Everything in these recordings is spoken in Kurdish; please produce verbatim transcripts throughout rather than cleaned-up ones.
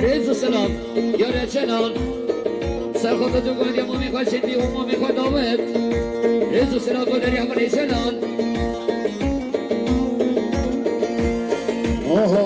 Rêz û selam, yare Celal. Ser xwe tu guheriya mamê xwe Şendî û mamê xwe Dawet. Rêz û selam guheriya min ê Celal. Aha.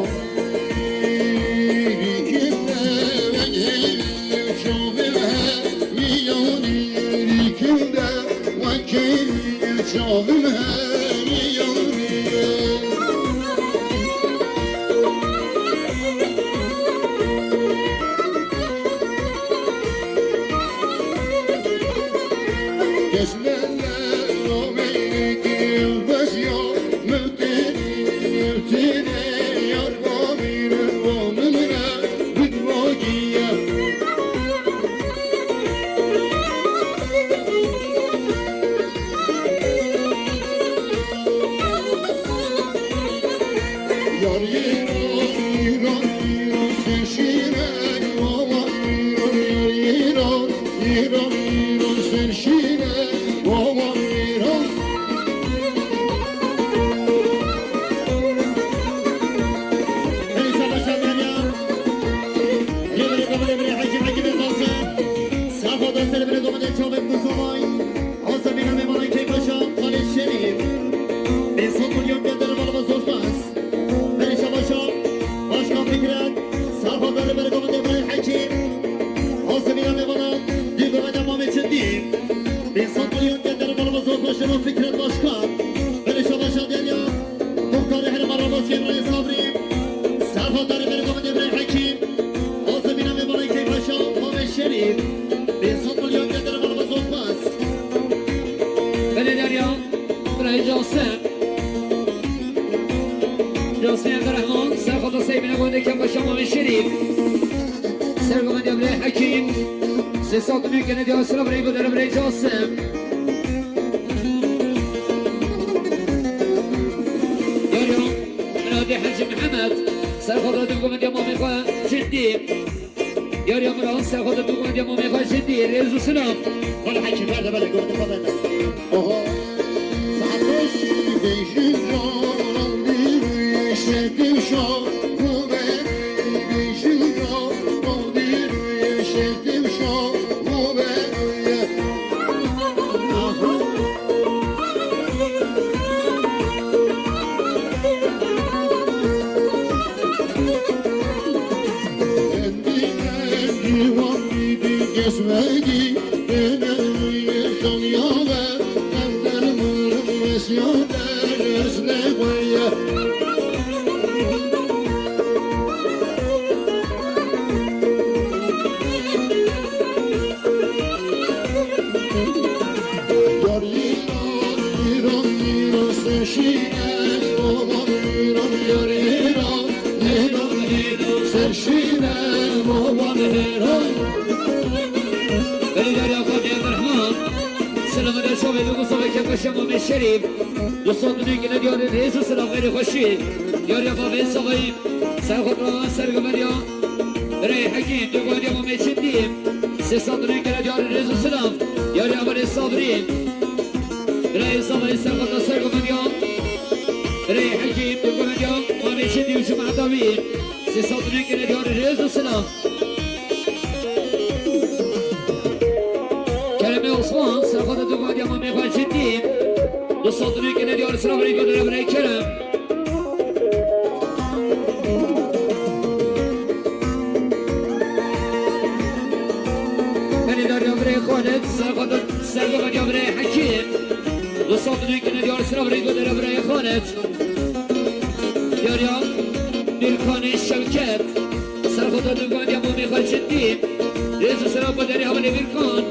Berê şabaşa, Başkan Fikret, Serxwe Darê Berê Govendê Berê Hekîm, Asimîna Mêvana, Dî Govendê Mamê Çindî, Bîn Sed Milyon Gender Balbazor Başkanı Fikret Başkan, Berê şabaşa Derya, Muxtarê Herêma Ramaskê Birayê Sabrî, Serxwe Darê Berê Govendê Berê Hekîm, Asimîna Mêvana Keypaşa, Mamê Şerîf, Bîn Sed Milyon Gender Balbazor Bas. Belê Derya, Birayê Casim. Yasmin Abdurrahman, Serxota Seybine Gonde Kepaşa Mamê Şerîf. Sergomen Debre Hekîm. Sesat Mülkene Diyar Sıra Birey Bedere Birey Casim. Yarya, Minade Hacı Mehmet. Serxota Dibgomen Diya Mamê Xwe Cindî. Yar ya min, ser xwe de bigund ya mamê xwe jidî, rêz û silav. Xwe li hekî ver de bele, gund xwe bende. Oho. Saet beş, beşin ya, bir şetin şa, bu be, beşin ya, bir şetin şa, bu be. Aha. Belê Derya Xwedê Abdurrahman, selamê de şovê de Mustafa Kepaşa Mamê Şerîf, du sed û nîkine diyarê rêz û silav xeyrê xweşî, diyarê bavê Savayî, Serxota Sergomen ya Birayê Hekîm, Dugwadiya Mamê Çindî, sê sed û nîkine diyarê rêz û silav, diyarê Amelê Sabrî, Birayê Savayî Serxota Sergomen ya Birayê Hekîm, Dugwadiya Mamê Çindî û cemaeta wî. Sê sed û nîkine diyarê rêz û silav. Keremê Osman, serxwe de Dugwadiya Mamê xwe Cindî. Du sed û nîkine diyarê silav rêk û derevre Kerem. Belê Derya Birayê Xalid, serxwe de Sergova Derya Birayê Hekîm. Du sed û nîkine diyarê silav rêk û derevre Xalid. Derya, Nurkanê Şevket. Serxota Dugwandiya Mamê xwe Cindî. Rêz û selam bo derê hevalê Nurkan.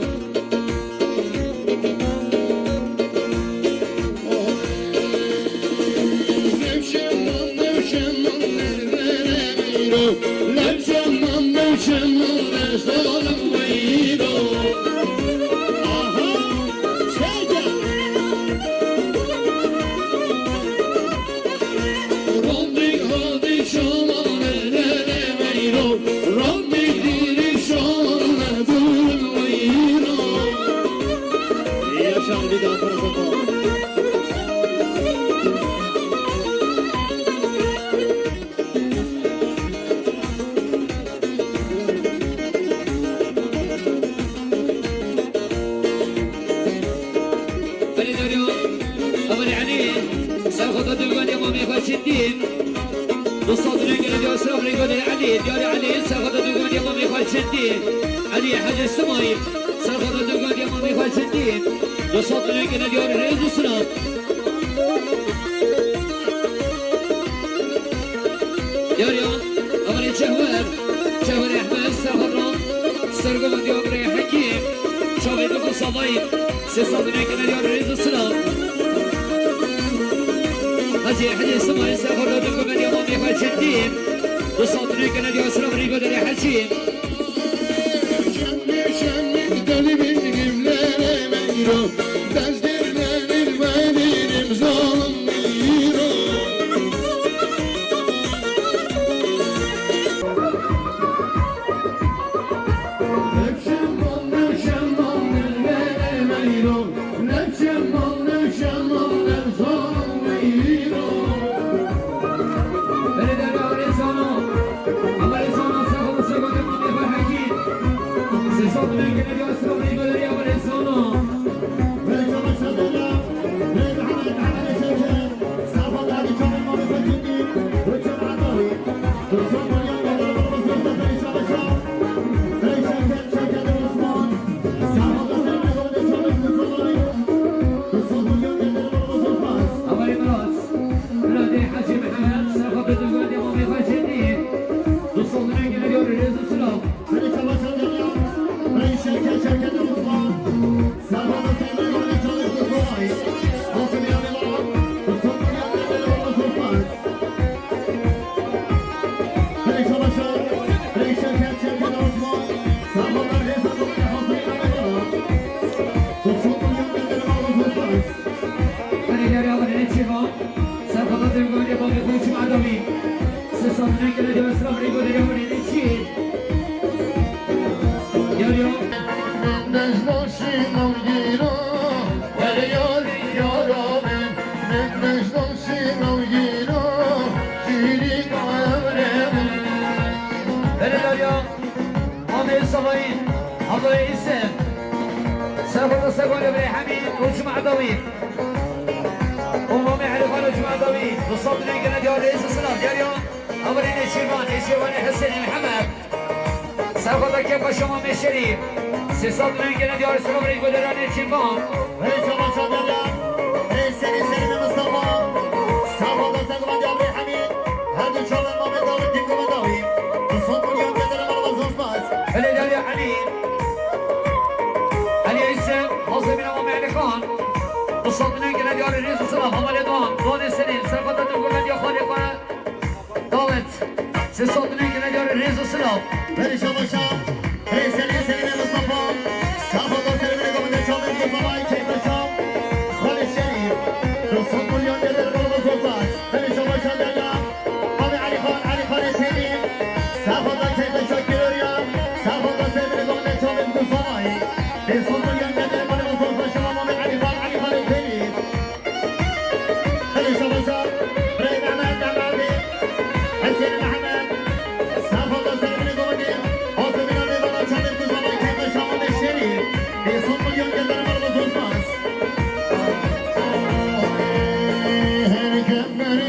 Godir Elî, diyarê Elî, serxwata dûgandiya mamê xwe çendî. Elî Hecî Simayîl, serxwata dûgandiya mamê xwe çendî. Du sed milyon gene diyarê rêz û silav. Diyariya, Amirê Çehwer, Çehwer Ehmed, serxwata, sergomandiya Amirê Hekîm, çavê du ku savayî. Sê sed û neh gene diyar rêz û silav. Hecî Hecî Simayîl serxwata dûgandiya mamê xwe çendî. Du sed û neh gene diyar silav rî goderê Hecî. Şen, şen, deli benim lere meyro, dezgir benim benim zon meyro. Belê dariya, Amê Savayî, Abdullah Îse, serxwata sergomandiya Birê Hemîd û Cuma Dawî. Û Mamê Elî Xan û Cuma Dawî, du sed milyon gene diyar rêz û silav, diyariya, Amirê Nêçîrvan, Nêçîrvanê Hesenî Mihemed. Serxwata kêfxweşa Mamê Şerîf. Sê sed milyon gene diyar silav rê goderê Nêçîrvan. Rêza Maşa Dela, Hêsenî Selîmê Mistefa, serxwata sergomandiya Birê Hemîd, her du çavên Mamê Dawî, Dîngo ve Dawî, du sed milyon gene diyar mala zor spas. Belê dariya Elî, Elî Îse, mazlûmîna Mamê Elî Xan, du sed milyon gene diyar rêz û silav, Hemalê Doğan, Doğanê Selîm, serxwata dûgandiya xalê xwe, Dawet, sê sed milyon gene diyar rêz û silav. Berî şabaşa, Hêsenî Selîmê Mistefa, serxwata sergomandiya Çavên Kuzanayî, keyfxweşa, Xalê Şerîf, du sed milyon gene diyar mala zor spas. Berî şabaşa Dela, Mamê Elî Xan, Elî Xanê Têlî, serxwata keyfxweşa Kiroriya, serxwata sergomandiya Çavên Kuzanayî, pênc sed milyon gene diyar mala zor spas, Mamê Elî Xan, Elî Xanê Têlî. Belê şabaşa, Birê Mehmet Mehmetî, Hesên Mehmet, serxwata sergomandiya, mazlûmîna mêvana Çavên Kuzanayî, keyfxweşa Mamê Şerîf, pênc sed milyon gene diyar mala zor spas. Her kember,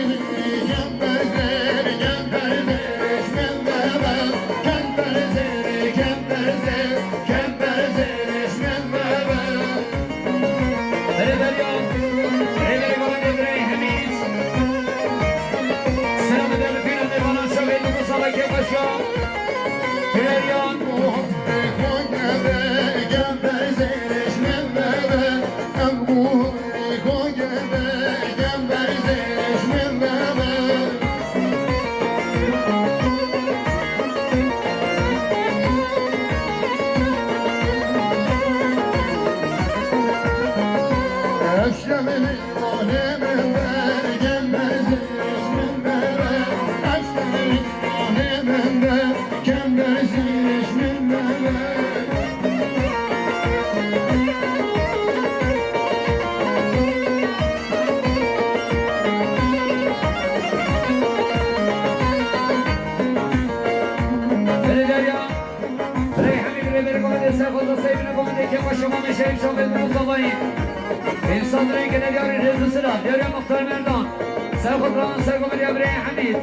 kember, kember, kember, kember, kember, Rêberî Baran Devreyê Hemîd. Selam ederim Pînan Mêvanan Şevê Dû Musala Kêfeşa. Pireriyan. Belediye Birê Hemîd Rêberê Komendê Serxweza Seybine Komendê Kêfxweşa Mamê Şerîf Şamil Mustafayî. Pênc sed rêyên gene diyarî rêz û silav. Diyariya Muxtar Merdan. Serxweza Sergomelîya Birê Hemîd.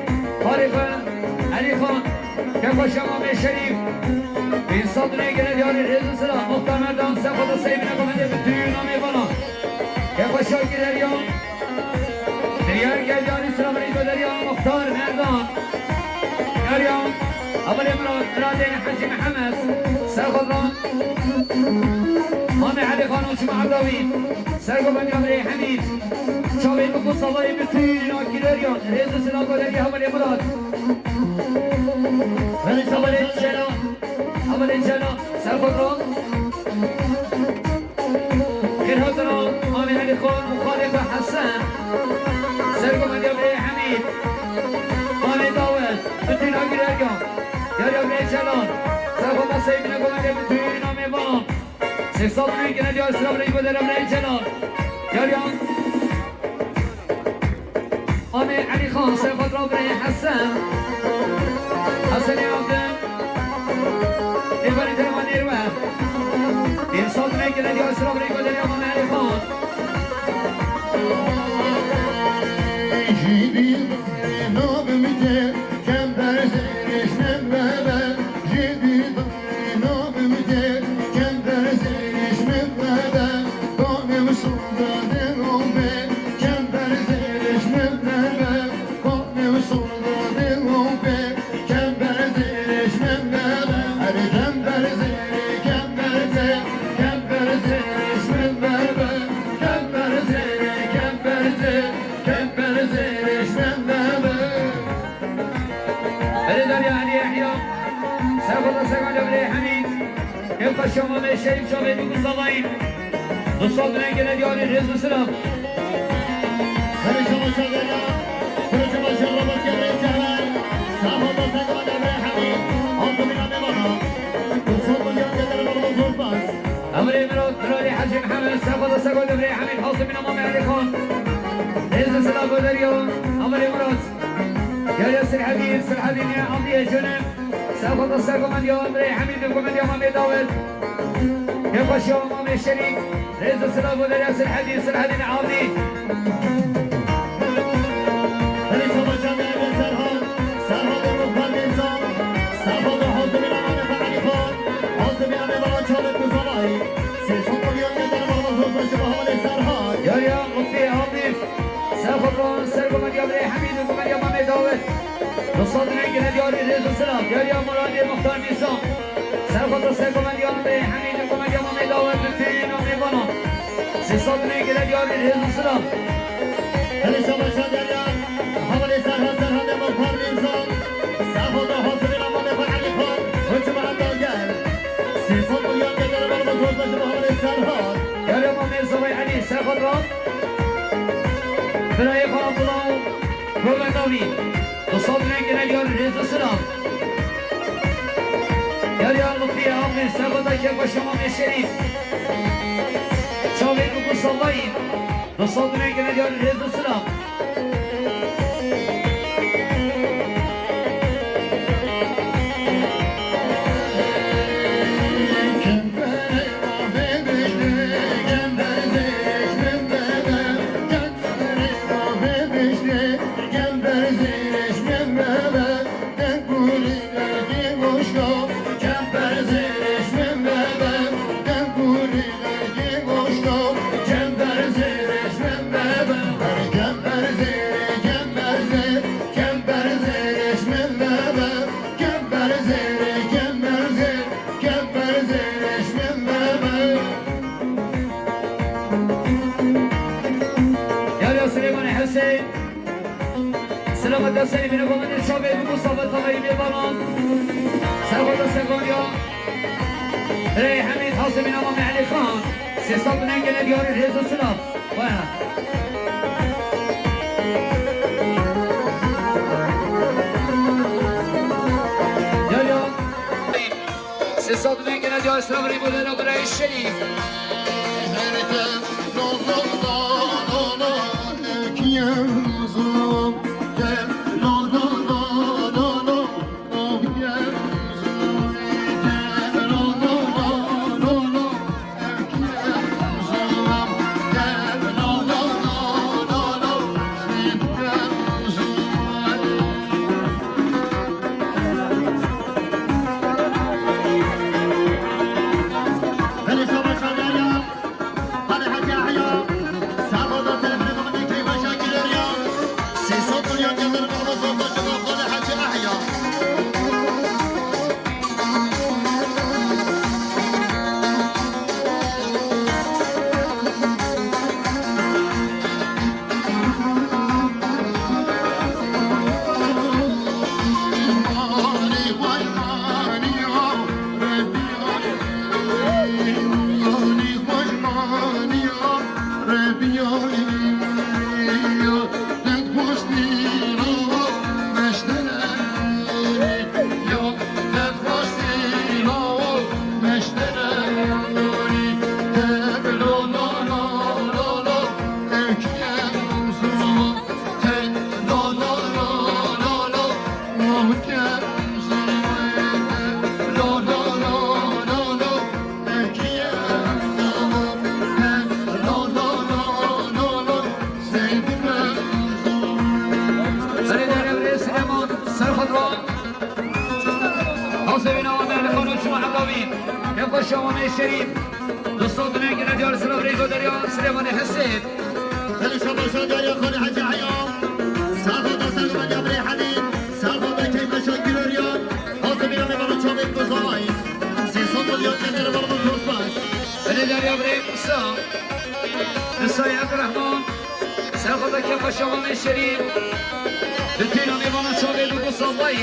Harî xwe Elî Xan, Kekoşa Mamê Şerîf, bin sed û neh gele diyarî rêz û silav, Muxtar Merdan, Sefo da Seybine Komedê bi tüyü namê bana. Kekoşa Gireriya, Diryar gel diyarî silav rêz û derya Muxtar Merdan. Derya, Abalê Murat, Muradê Hecî Mihemed, Sefo da Mamê Elî Xan û Çima Evdawî, Sergo Benya Birê Hemîd, Çavê Bikû Salayê bi tüyü namê Gireriya, rêz û silav golerî Abalê Murat. Hevalê Cela, Hevalê Cela, Serxwe Ro. Xêrhatina Amê Elî Xan û xalê xwe Hesen. Sergo Medya Birê Hemîd. Amê Dawet, bütün agirergan. Yarya Birê Cela. Serxwe Meseyî bine gomedê bütün amê van. Sê sed û neh gene diyar sira birê Goderê Birê Cela. Yarya. Amê Elî Xan, Sefo Rabirê Hesen. Hesenê Abdin. Êvarê Derma Nêrwe. Bin sed û neh gele diyar sira birê Goderê Amê Elî Xan. Jî dî nabim te, kember zêrêş min bebe. Jî dî Erê Derya Elî Yehya, Serxwe da Serxwe Devrê Hemîd, Kêfa Şama Meşeyî Çavê Dû Salayî. Du sed û neh gele diyarî rêz û silav. Serê Şama Şaderya, Serê Şama Şaderya, Serê Şama Şaderya, Serxwe da Serxwe Devrê Hemîd, Azimîna Mêvana. Du sed û neh gele diyarî rêz û silav. Emrê Mirat, Miralî Hecî Mihemed, Serxwe da Serxwe Devrê Hemîd, Azimîna Mamê Elî Xan. Rêz û silav Goderya, Emrê Mirat. Yaya Sirhedî, Sirhedî ne Abdî Ejene. Serxwe da Serxwe Medya Birê Hemîd, Komedya Mamê Dawet. Kêfa Şama Mamê Şerîf. Rêz û silav Goderya Sirhedî, Sirhedî ne Abdî. Herî Şama Şama Ebê Serhan, Serhan Ebê Muxtar Nîzam, Serhan da Hazimîna Mamê Elî Xan, Hazimîna Mêvana Çavê Dû Salayî. Sê sed milyon ne derman zor başı bahalı Serhan. Yaya Lutfî Abî. Serxwe Ro, Serxwe Medya Birê Hemîd û Komedya Mamê Dawet. Du sed û neh gele diyarî rêz û silav. Yaya Muradê Muxtar Nîzam. Serxwe da Serxwe Medya Birê Hemîd û Komedya Mamê Dawet bi tüyü namê bana. Sê sed û neh gele diyarî rêz û silav. Herî Şama Şaderya, Hevalê Serhan, Serhan Ebê Muxtar Nîzam. Serxwe da Hazimîna Mamê Elî Xan, Hocî Mehmet Agel. Sê sed milyon ne derman zor başı bahalı Serhan. Yare Mamê Zavay Elî, Serxwe da. Birayê xwe Abdullah û Goverda wî. Du sed û neh gele diyar rêz û silav. Yar yar Lutfiye Abdî, Serxwe da Kêfa Şama Mêşerîf. Çavê Bikû Salayî. Du sed û neh gele diyar rêz û silav. Yar ya Silêmanê Hesên. Silamet da serê bîne komendê Şavê bi Mustafa Talayî Mêvanan. Serxwe da Serxwe ya. Rê Hemîd Hazimîna Mamê Elî Xan. Sê sed û neh gele diyarî rêz û silav. Waya. Yar ya. Sê sed û neh gele diyarî silav rê bo dera birayê Şerîf. Sevîna Amer Xanû Çima Hekavî, Kefa Şamamê Şerîf, dostan dinê gine diyar Silav Rêgo Derya, Silêmanê Hesê. Belê şabaşa diyar ya Xanê Hecî Heya, Safa da Sergo Medya Birê Hedî, Safa da Keyfa Şakir Erya, Hazı bir amê bana çabek bozay, Sêsan Milyon Kedere bana bozmaz. Belê diyar ya Birê Musa, Musa Abdurrahman, Sergo da Kefa Şamamê Şerîf, Bütün amê bana çabek bozay.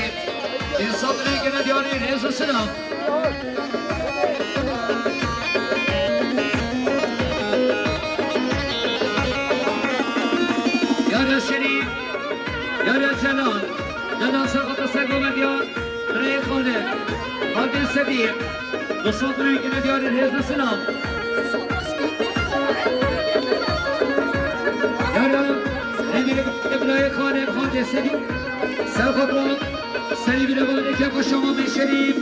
Însan rêkine diyarî rêz û silav. Yara Şerîf, yara Celal, Celal Sergo da Sergo Medya, Rêxane, Haldê Sedî, dostan rêkine diyarî rêz û silav. Yara, Emîr Birayê Xanê, Haldê Sedî, Sergo da Serî bile bana Kefa Şamamê Şerîf.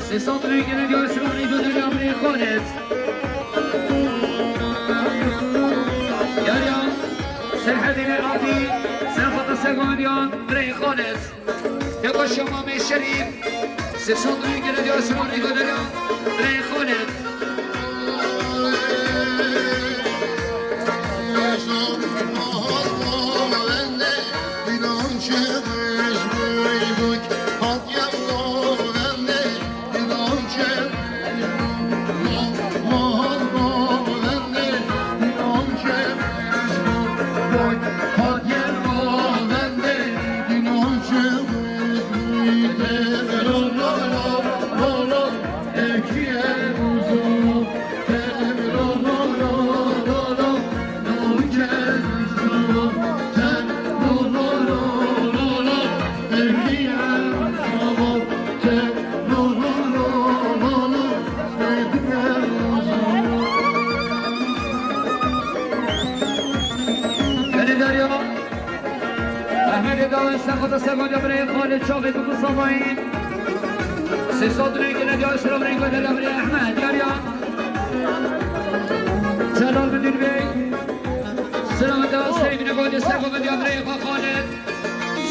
Sê sed rêgine diyar Silav Rêgo Derya Birê Xalid. Yar ya, Serhedîne Abî, Serhata Sergo Medya Birê Xalid. Kefa Şamamê Şerîf. Sê sed rêgine diyar Silav Rêgo Derya Birê Xalid. Belê Derya, Ehmedê Dawê Serxota Sergoca birê Xalid Çavê Kuku Samayî. Sê sed rêgine diyar Silav Rêgo Derya birê Ehmed Derya. Celal Müdür Bey. Silav da Seyfine Goca Sergo Medya birê Xalid.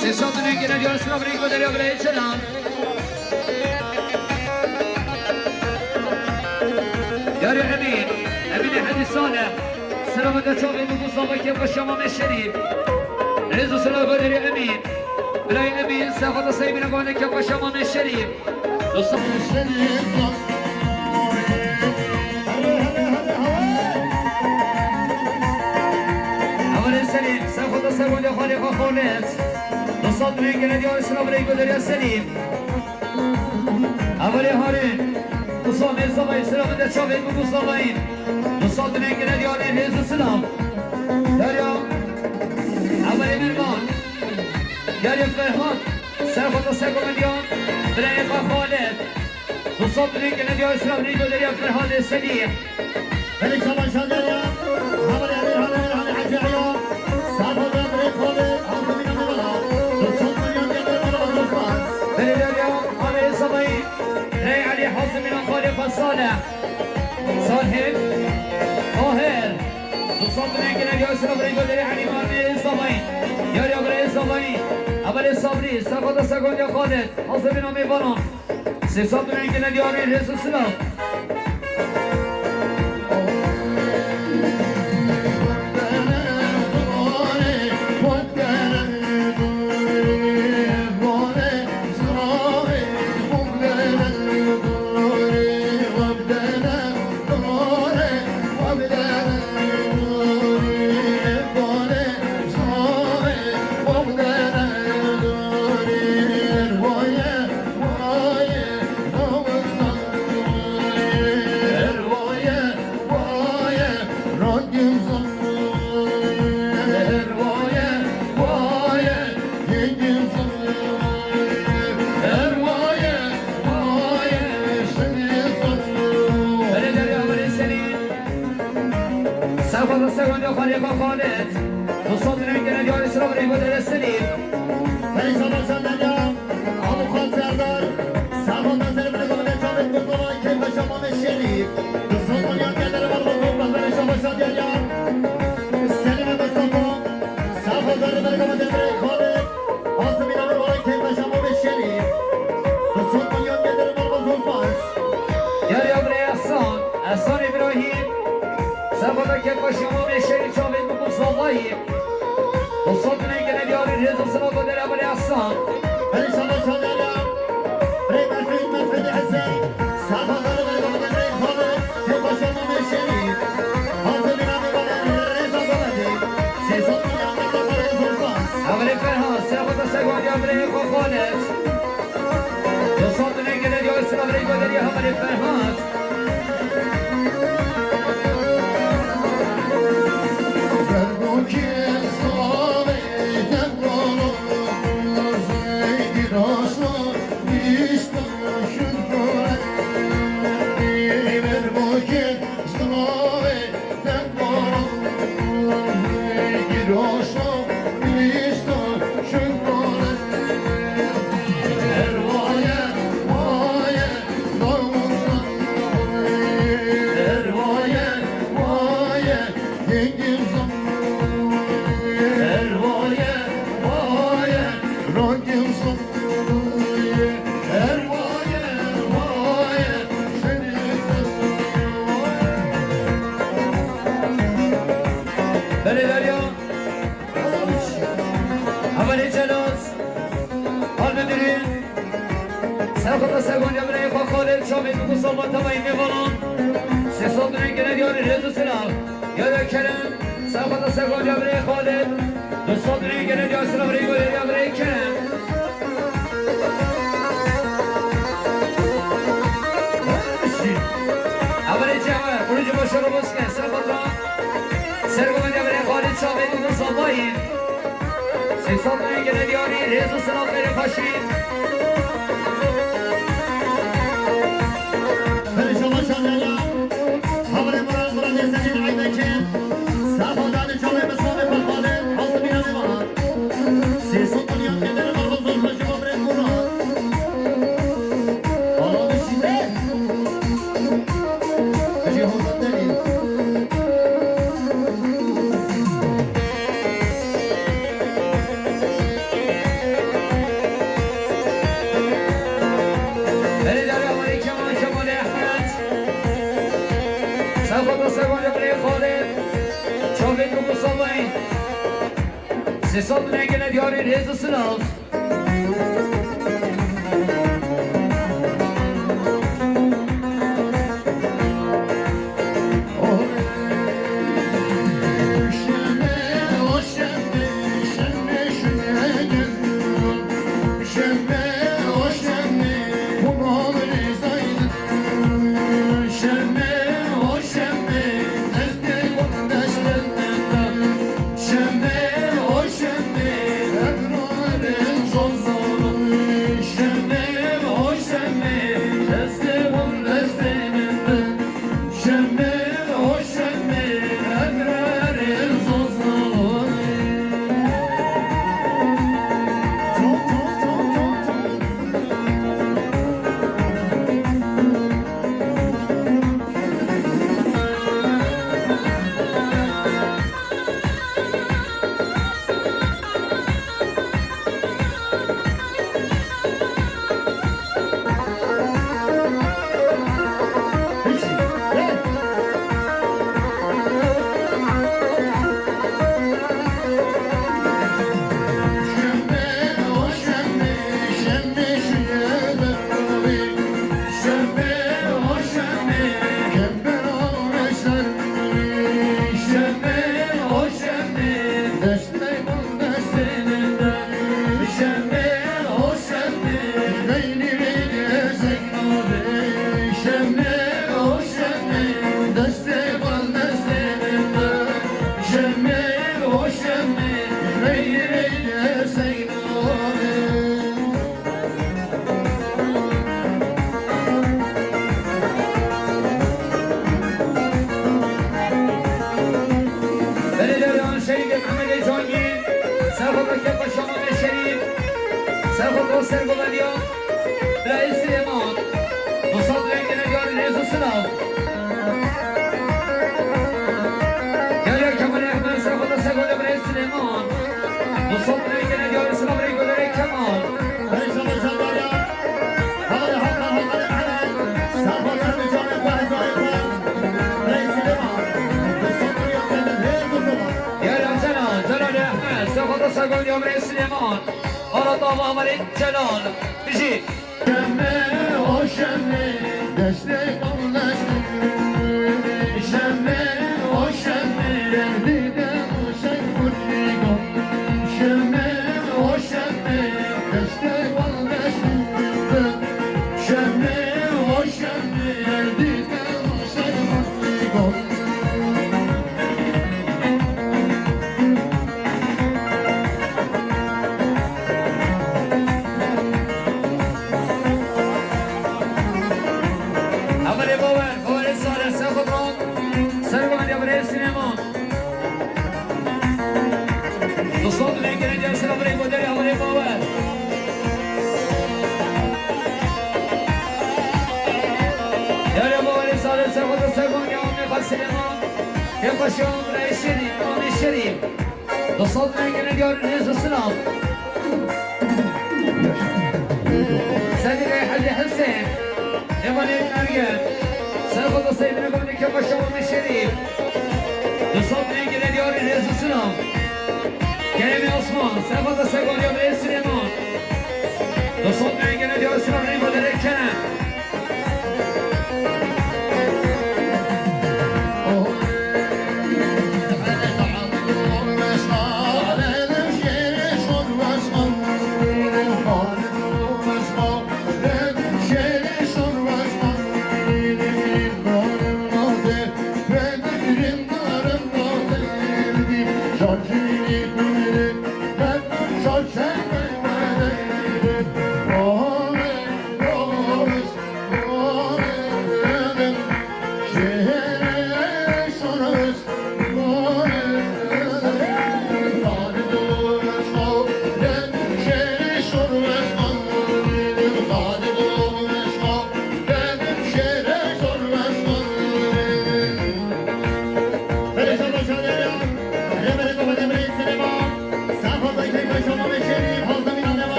Sê sed rêgine diyar Silav Rêgo Derya birê Celal. Yarê Emîn, Emînê Hedî Salih, Silav da Çavê Kuku Samayî Kefa Şamamê Şerîf. Rêz û silav Goderê Emîn. Birayê Emîn, Serxota Seyfine Goca Kefa Şamamê Şerîf. Dostlar. Hevalê Selîm, Serxota Sergoca Xalê Xalid. Dostlar, rêgine diyar Silav Rêgo Derya Selîm. Hevalê Harî, Usam Êzavayî, Silav da Çavê Kuku Samayî. Dostlar, rêgine diyarî rêz û silav. Derya, Hevalê Mervan. Yarê Ferhat, Serxota Sergo Medya, birayê Xalid. Dostan rêgine diyar Silav Rêgo Derya Ferhatê Sedî. Belê şabaşa Derya, Hevalê Emîr Hevalê Hevalê Hecî Eya, Serxota birê Xalid, Hazimîna Mevela. Dostan Derya, Derya, Derya, Derya, Hevalê Samayî, birayê Elî Hazimîna Xalê Xwe Salih. Sahib, Tahir. Dostan rêgine diyar Silav Rêgo Derya Elî Marmê Samayî. Yarê birê Samayî. Hevalê Sabrî, Serxota Sergoca Xalid. Hazimîna Mevela. Sê sed rêgine diyarî rêz û silav. Belê Derya, Belê Selîm. Serxota Sergoca Xalê Xalid. Dostan rêgine diyarî Silav Rêgo Derya Selîm. Belê şabaşa Derya, Abu Xal Serdar, Serxota Sergoca Xalê Xalid, Kosova, Kefa Şamamê Şerîf. Dostan Derya, Kedere Barbar, Belê şabaşa Derya. Selîm Mustafa, Serxota Sergoca Xalê Xalid. Hazimîna Mevela Kefa Şamamê Şerîf. Dostan Derya, Kedere Kek başı Mame Şerîf çavê min Mustafa yê. Dostlar, dine gene diyarî rêz û silav û derê Amelê Hasan. Perîşana çavê Ala. Rê Mesûd, Mesûd Hesen. Serhadar ve Mame Rê Xalid. Kek başı Mame Şerîf. Hazır bir abi bana rêz û silav. Sêsad milyon lira para Zolfan. Amelê Ferhat. Serhada Segwadiya Amelê Xalid. Dostlar, dine gene diyarî silav rê gönderî Amelê Ferhat. Belê Derya. Hevalê Celal. Al Müdürü. Serxweta Sergonca birayê xwe Xalid, çavê min Mustafa, tevayî mêvanan. Sê sed rengine diyarî rêz û silav. Yara Kerem. Serxweta Sergonca birayê Xalid. Du sed rengine diyarî silav rê gorê ya birayê Kerem. Hevalê Cevher. Bunu cuma şöyle bozken. Serxweta Sergonca birayê Xalid, çavê min Mustafa yê. Sê sed rengine diyarî, rêz û silav xêrê xweşî. Perîşana çavê Ala. Hevalê Murat, Murat Yesenî Aybekir. Serhadar çavê Mesûdê Ferhadê. Altı bin lira. Sê sed milyon lira para Zolfan ji bo birê Murat. Ala dişî te. Jî hozan derî. Belê Derya, Belê Kemal, Kemalê Ehmed. Serxweta Sergonca birayê Xalid. Çavê min Mustafa yê. Sê sed rengine diyarî rêz û silav. Arada Muhammed Celal. Bijî. Şemê, o şemê, destê kardeşim. Şemê, o şemê, derdî de o şev kurtî got. Şemê, o şemê, destê kardeşim. Şemê, o şemê, derdî de o şev kurtî got. Hevalê Bawer, Bawerê Sare, Sefo Dron, Servandiya Birê Silêman. Dostlar, dilê gelin gelsin, hevalê Bawerê, hevalê Bawer. Yare Bawerê Sare, Sefo Dron, Servandiya Amê Silêman. Kêpaşa Amê Şerîf, Amê Şerîf. Dostlar, dilê gelin gelsin, rêz û silam. Sedîqê Hecî Husên, Êmanê Ergen, Serxweza Seydine Gomdê Kepaşa Amê Şerîf. Dostlar, dilê gelin gelsin, rêz û silam. Keremê Osman, Serxweza Seydine Gomdê Amê Silêman. Dostlar, dilê gelin gelsin, silam, rêz û derek Kerem.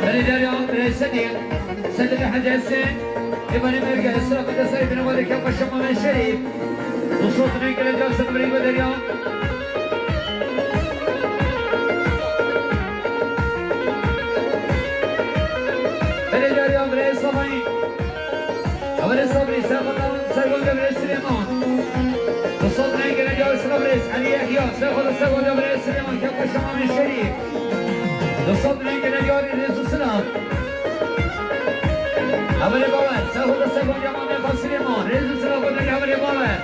Belê derya, belê sedî, sedî de hedese, ê belê merge, esra qedesa, ê bine wale ke paşa Mame Şerîf. Dostlar, dilê gelin gelsin, belê derya. Belê derya, belê Samayî. Hevalê Sabrî, Serxweza Seydine Gomdê Birê Silêman. Dostlar, dilê gelin gelsin, Elî Yehya, Serxweza Seydine Gomdê Birê Silêman, Kepaşa Amê Şerîf. Dostlar, dilê gelin gelsin, rêz û silam. Hevalê Bawer, Serxweza Seydine Gomdê Amê Silêman, rêz û silam, hevalê Bawer.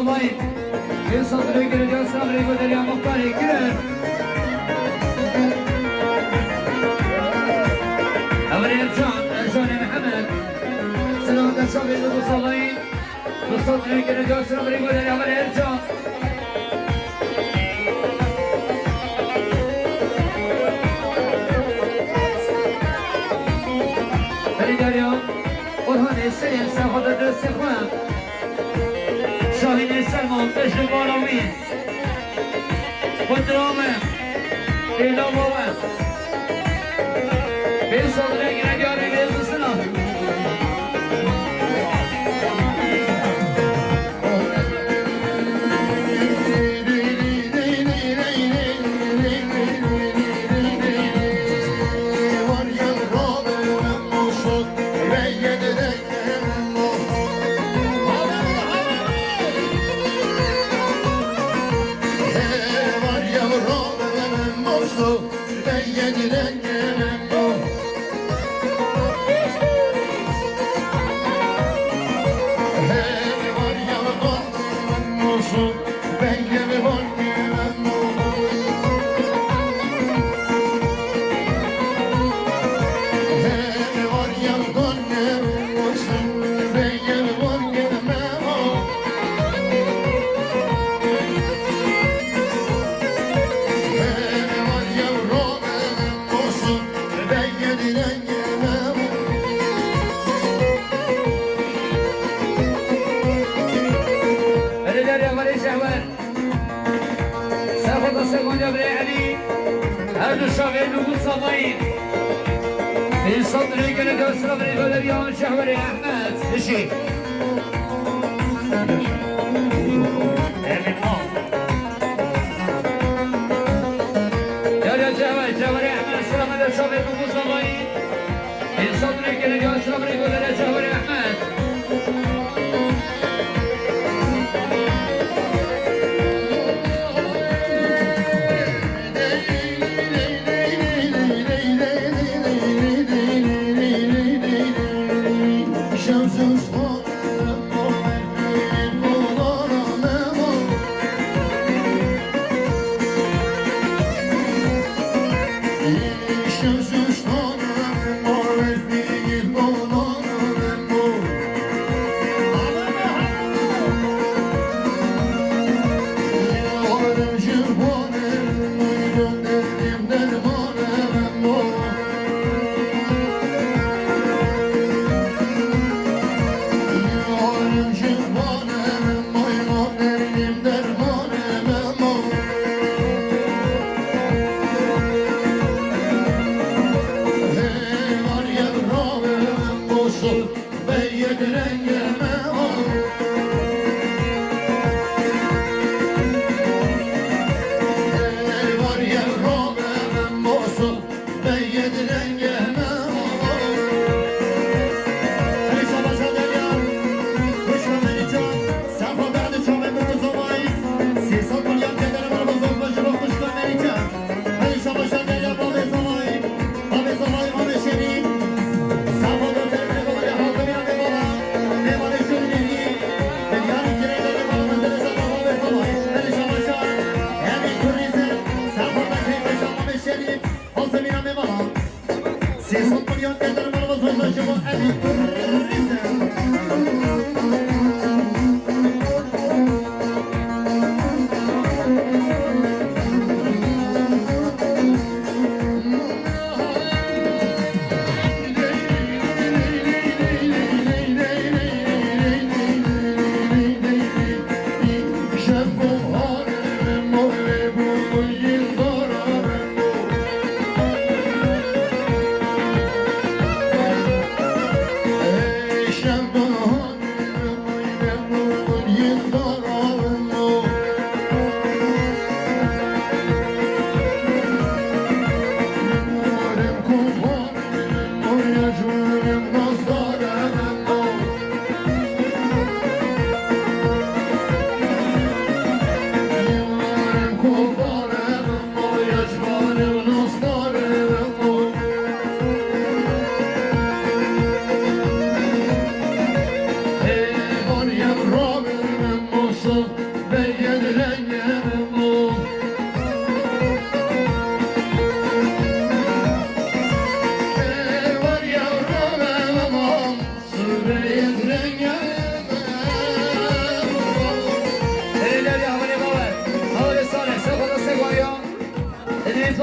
Vay. Vê saldırı göreceğiz. Sabri Godeliya Muhtar'ı kirin. Emre Ercan, Ercan Mehmet. Selamet Ercan ve Yıldız Alayı. Vê saldırı göreceğiz. Sabri Godeliya Emre Ercan. Hadi Derya. Orhan Esen'in sahada desteği. Şahin Selman, Beşir Balawi. Kudrame. Ela Baba. Bê saldırı girek yarı Yıldız'ına. Erê derya Xalê Şehwer. Serxwe destê gonca birê Elî. Her du şavê nû bû samayî. Însan dilê gele dewsira birê Xalê Şehwerê Ehmed. Hişî. Emin ol. Derya Cehwer, Cehwer Ehmed, selamet şavê nû bû samayî. Însan dilê gele dewsira birê Xalê Şehwerê Ehmed.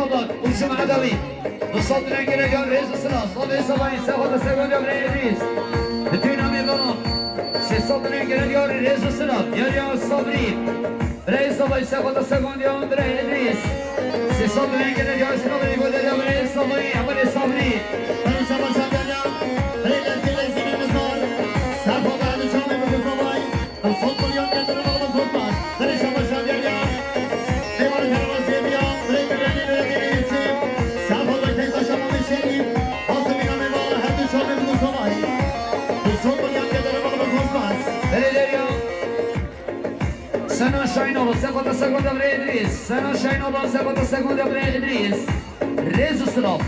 Uçum Edavi. Dostlar, dönen gelen yar Reis Sınav. Sol ve sabah ise o da seviyor ya Reis. Bütün amir bana. Ses altına gelen yar Reis Sınav. Yar ya Sabri. Reis Sabri, Sefa da Sefa, Andrea, Andrea, Idris. Ses altına gelen yar Sınav, Reis Sabri, Andrea Sabri. Andrea Sabri. Reis Sabri, Andrea. Reis Sabri, Andrea Sabri. Sena Şahinova, sekota sekota birê Idrîs. Sena Şahinova, sekota sekota birê Idrîs. Rêz û silav.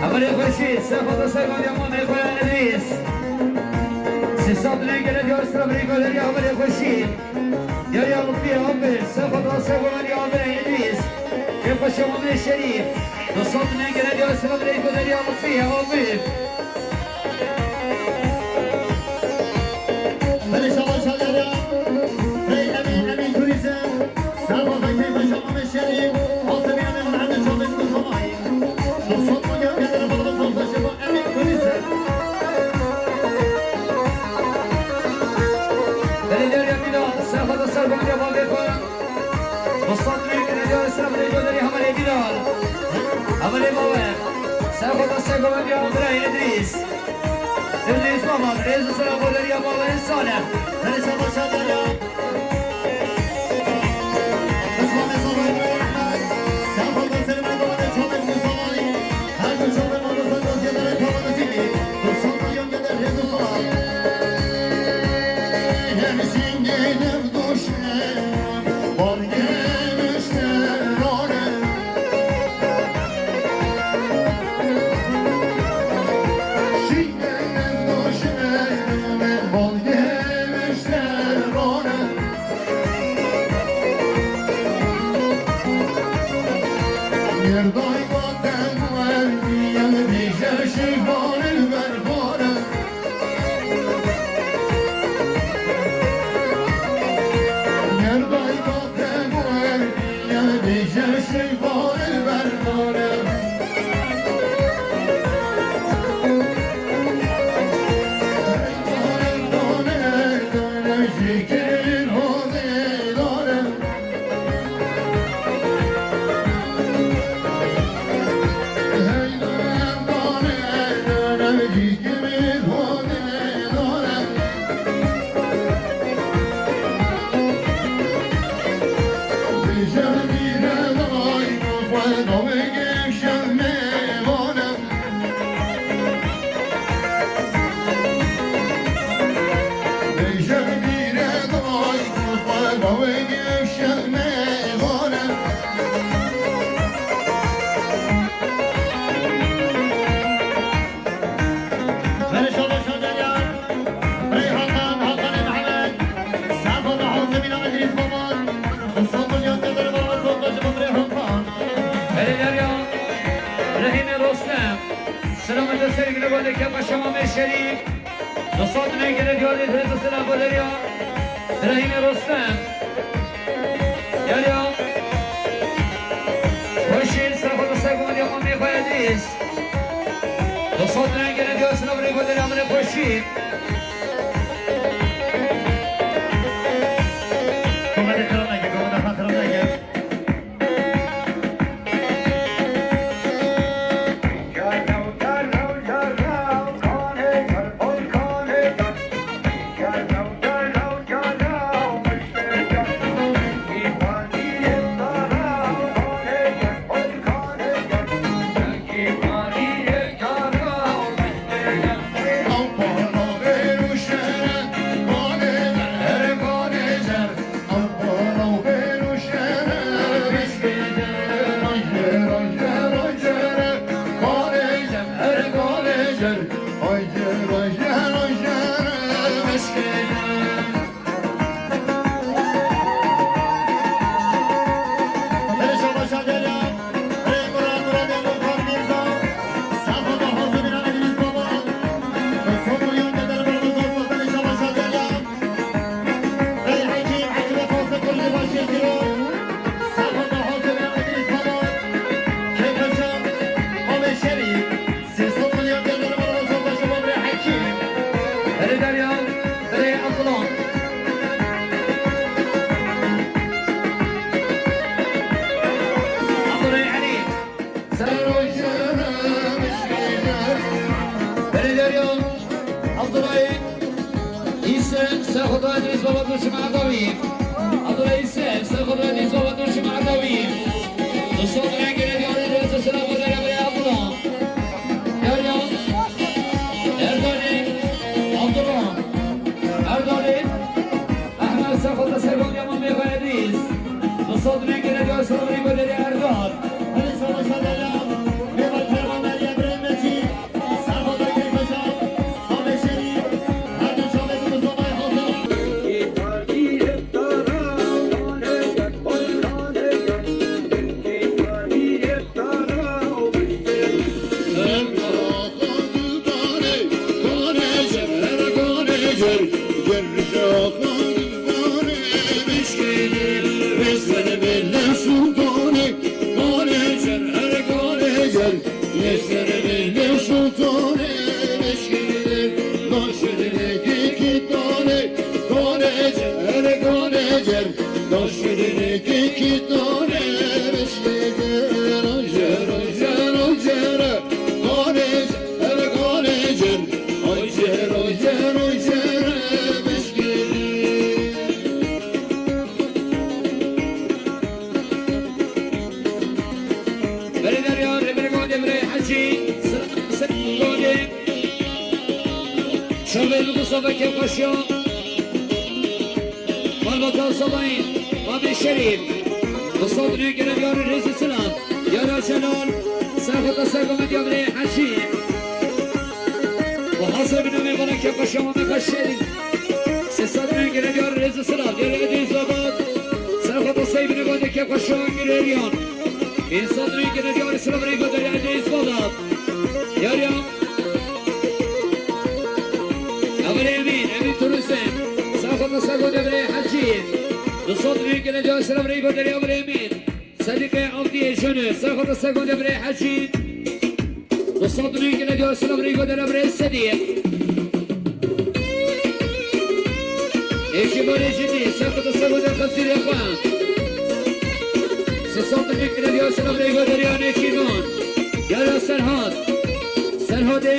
Emirê Xurşîd, sefa da sefa ya mamê xwe Idrîs. Sisa binê gele diyar sıra birî goleri Emirê Xurşîd. Yar ya Lutfî Abir, sefa da sefa ya Abir Idrîs. Kê xweşe mamê Şerîf. Dostlar binê gele diyar sıra birî goleri Lutfî Abir. Hadi şaba şalera. Hey, Emin, Emin Turizm. Serba Bekir ve Şaban ve Şerif. Altı bin Emin, Muhammed Şaban ve Şaban. Dostlar, bu yıl gelen bana fazla şaba Emin Turizm. Belediye Riyadida, Serba da Serba Riyadida. Dostlar, Riyadida, Serba Riyadida, Hamal Edida. Hamal Edida. Serba da Serba Riyadida, Idris. Idris Baba, rêz û silav bo derya bavê Salih. Rêz û silav bo derya. Kısmet û sabah Emin Ahmet. Sen fazla senin bu bana çok etkili zamanı. Her gün çok etkili zamanı. Ziyade kahvaltı gibi. Kutsal milyon kadar rêz û silav. Her şey gelir. Belediye Rehîmê Rostem. Selamet serî gule gole ke paşa Mamê Şerîf. Dostlar, ne gele diyarê Hêzê Sena Golerî ya Rehîmê Rostem. Yar ya. Xweşî, serxwe dostlar, gomediya Mamê Xweyedîz. Dostlar, ne gele diyarê Sena Golerî ya Mamê Xweşî. Komedi kırılma gel, komedi kırılma gel. Derya, Derya Abdullah. Abdullah Ali. Derya Abdullah. Îse, ser xwe da Îdrîs Baba Duşim Edawî. Abdullah Îse, ser xwe da Îdrîs Baba Duşim Edawî. Dostlar, rengine diyarı, rızasına bu derya Abdullah. Derya, Erdalî, Abdullah, Erdalî, Ehmed, ser xwe da ser gondiya mamê xwe Edîs. Bi sed rengê ne diyar selamrî goderê Erdal. Hadi sağ ol, sağ ol, ya. Bê bak, Ferman Derya, Birê Mecîd, ser xwe da keyfeşa, Xabê Şerîf, her du çavê bi zobay hazir. Belê Derya, Rêberê Gondê Birê Hecî, Sir-, Sir-, Gondê. Şovê bi Mustafa Kêfxweşiya. Malbata Sabayî, Mamê Şerîf. Mustafa Nûrê gere diyarî rêz û silam. Diyara Celal, ser xwe da ser Mamê Diyarê Hecî. Û hazir bi navê bana Kêfxweşiya Mamê Xweşerîf. Sê sed Nûrê gere diyarî rêz û silam. Diyarê Edîz Babat, ser xwe da sey bi navê bana Kêfxweşiya Girêriyan. Însan rêkine diyarî silav rêko derê Edrîs Baba. Diyarî ya. Emirê Emîn, Emîn Turizm. Ser xwe da ser gondê birê Hecî. Di sed rêkine diyarî silav rêko derê Emirê Emîn. Sedîqê Avdiyê Jönü. Ser xwe da ser gondê birê Hecî. Di sed rêkine diyarî silav rêko derê birê Sedîq. Ekîbanê cidî, ser xwe da ser xwe da xezîrê xwe. Sê sed metrî kire diya sena birê goderiya Ekîban. Yara Serhat. Serhatê.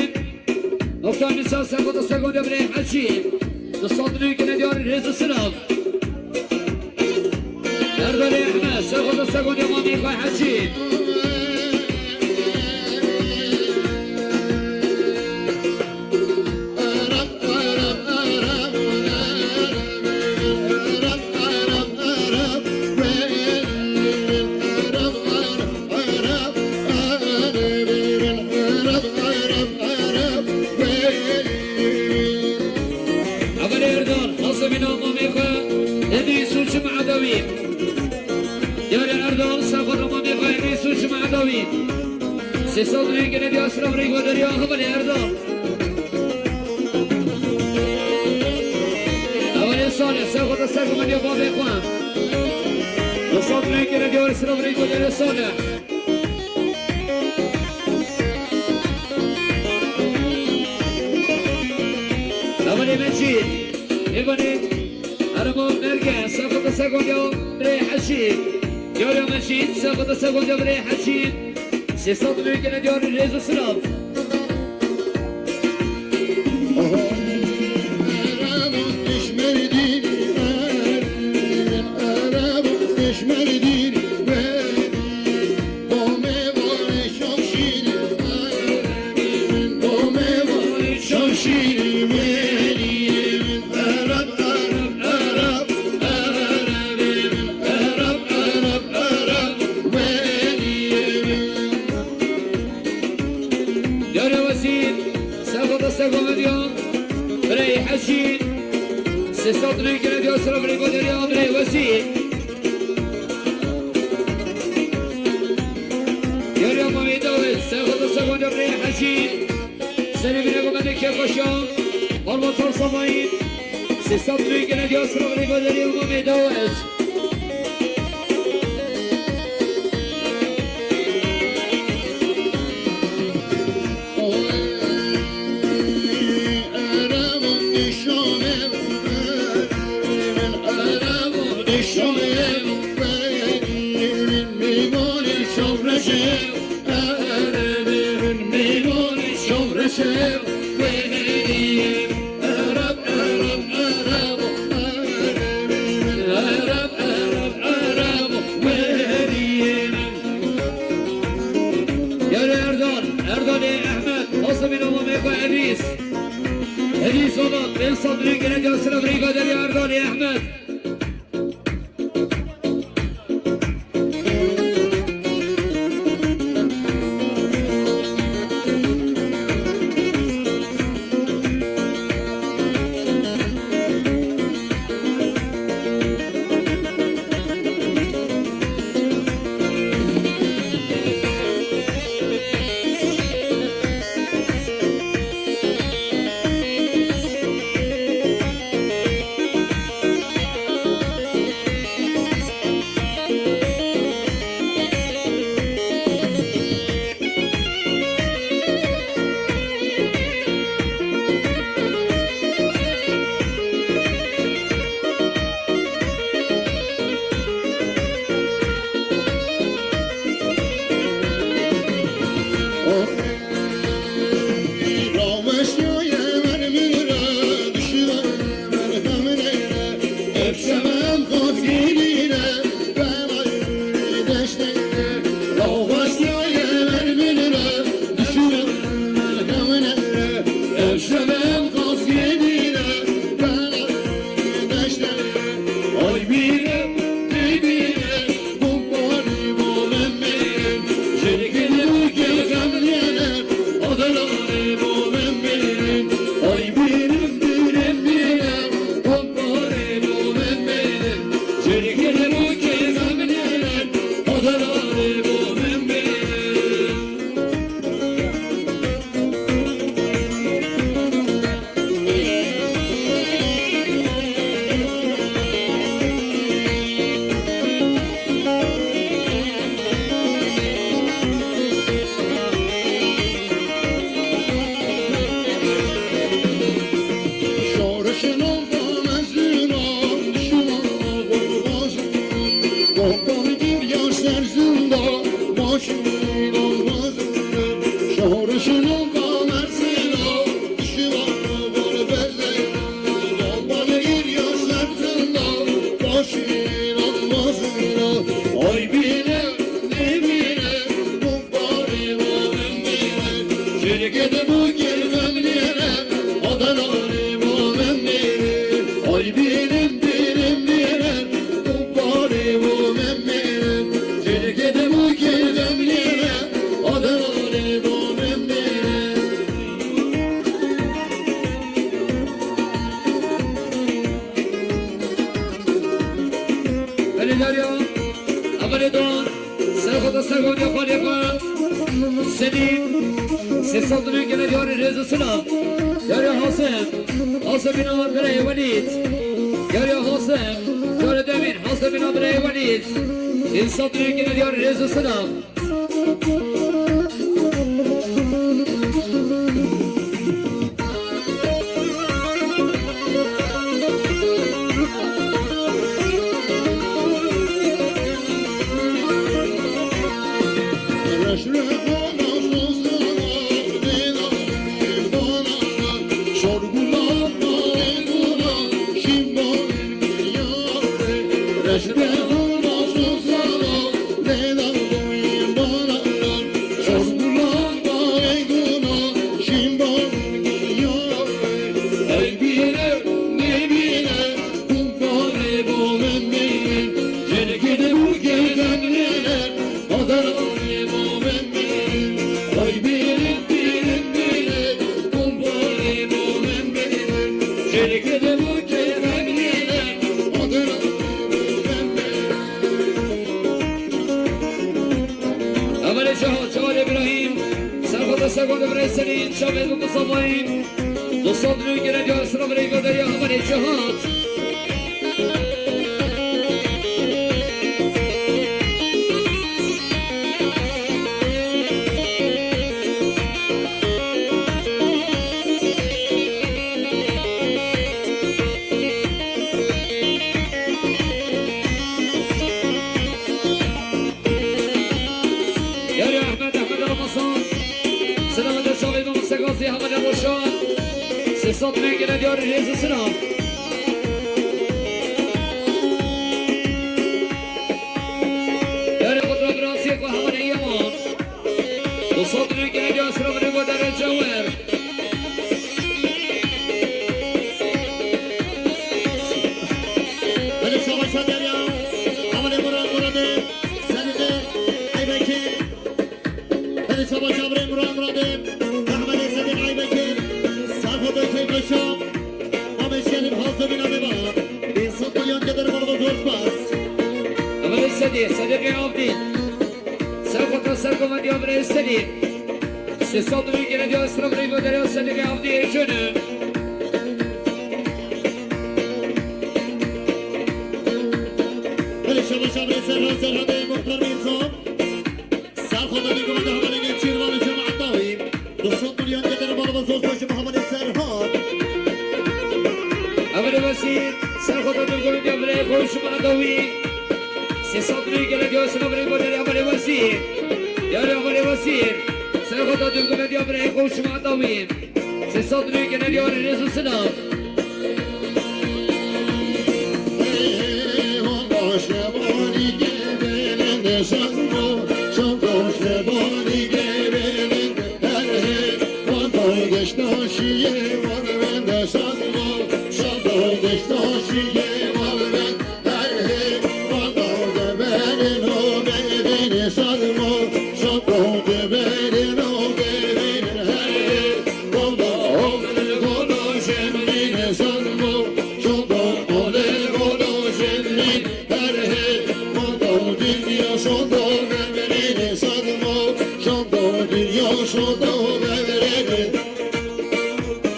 Nokta nisa ser xwe da ser xwe da birê Hecî. Du sed metrî kire diya rêz û silav. Erdalê Ehmed, ser xwe da ser xwe da Mamê xwe Hecî. Evelê Erdal, nasibîna mamê xwe, Edrîs û Çim Edawî. Diyarê Erdal, ser xwe da mamê xwe, Edrîs û Çim Edawî. Sê sed rêkine diya silav rêko derya hevalê Erdal. Hevalê Salih, ser xwe da ser xwe da bavê xwe. Du sed rêkine diya silav rêko derya Salih. Hevalê Mecîd, Evanê, Erema Merge, ser xwe da ser gondiya birê Hecî. Diyarê Mecîd, ser xwe da ser gondiya birê Hecî. Sê sed rêkine diyarî rêz û silav. Diyarê Wesîm, ser xwe da ser xwe da. Birê Hecî. Sê sed rêkine diya silav rêko derya birê Wesîm. Diyarê Mamê Dawid, ser xwe da ser xwe da birê Hecî. Serê bine ku me de kêfxweşiya. Malbatan Samayî. Sê sed rêkine diya silav rêko derya Mamê Dawid. Ev sandrî gene diyar sira birî Gaderî Erdanî Ehmed. Belê Derya, Emelê Doğan, Serxweta Serxweta Xwalê Xwe, Selîm, sê sed û neh gele diyarê rêz û silav. Derya Hasim, Hasim bîna birayê Welîd. Derya Hasim, carê demîn, Hasim bîna birayê Welîd. Sê sed û neh gele diyarê rêz û silav. Emelê Şaha, Çavê Îbrahîm, Serxweta Serxweta Birayê Selîm, Çavê Mustafayî, dostan dilû gere diyar sira birayê Gaderî Emelê Şaha. Yarê Ehmed, Ehmed Ramazan. Selamet Şavê Mamoste Gazî, Hevalê Roşan. Sê sed mengine diyarê rêz û silav. Yarê Qudra Birasî ku Hevalê Yeman. Du sed mengine diyar sira birê Godarê Cewer. Sedî, Sedîqê Avdî. Serxota sergovendiya birayê Sedî. Sê sed û nîv gene diya sira birayê goderya Sedîqê Avdî êşûne. Belê şabaş birayê Serhat, Serhatê Muxtar Mîrza. Serxota dî govende hevalê Nêçîrvan û cemaeta wî. Du sed milyon getir bala ve zor zor ji hevalê Serhat. Hevalê Wezîr, serxota dî govende birayê xwe û cemaeta wî. Sê sed milyon gene diya sira birayê goderê hevalê Wezîr. Yarê hevalê Wezîr, serxota dî govende birayê xwe û cemaeta wî. Sê sed milyon gene diyarê rêz û silav.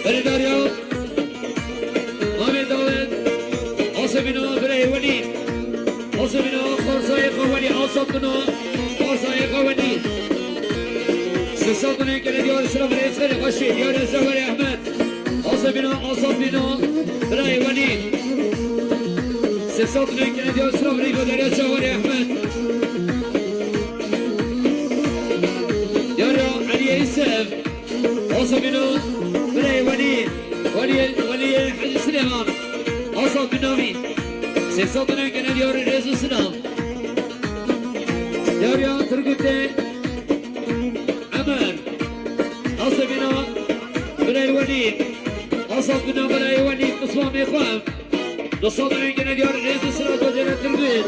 Berê Derya, Mamê Dawid, Asebîna birayê Welî, Asebîna Xarzayê Xawelî, Asabîna Xarzayê Xawelî. Sê sed milyon gene diyarê sira birayê Serê Xweşî, diyarê Zewerê Ehmed. Asebîna, Asabîna birayê Welî. Sê sed milyon gene diyarê sira birayê goderya Zewerê Ehmed. Diyarya Eliyê Îsev. Asabîna birayê Welî, Welî, Welî Hecî Silêman. Asabîna wî. Sê sed milyon gene diyarê rêz û silav. Diyarya Turgutê Emer. Asabîna birayê Welî. Asabîna birayê Welî, qismamê xwe. Du sed milyon gene diyarê rêz û silav Gocerê Turgut.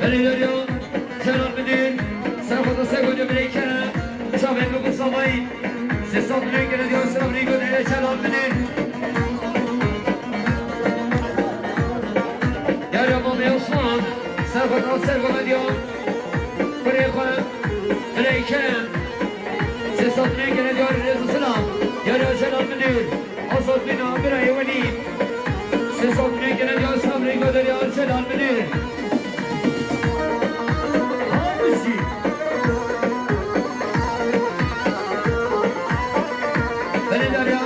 Belê Derya, Celal Münir, serxota sergoca birayê Kerem, çavên min bi savayî. Sê sed milyon gene diya sira birayê goderê Celal Münir. Yarya Mamê Osman, serxota sergoca diya birayê xwe, birayê Kerem. Sê sed milyon gene diya rêz û silav. Yarya Celal Münir. Azad bîna birayê Welî. Sê sed milyon gene diya sira birayê goderê Celal Münir. Hamisi. Belê Derya.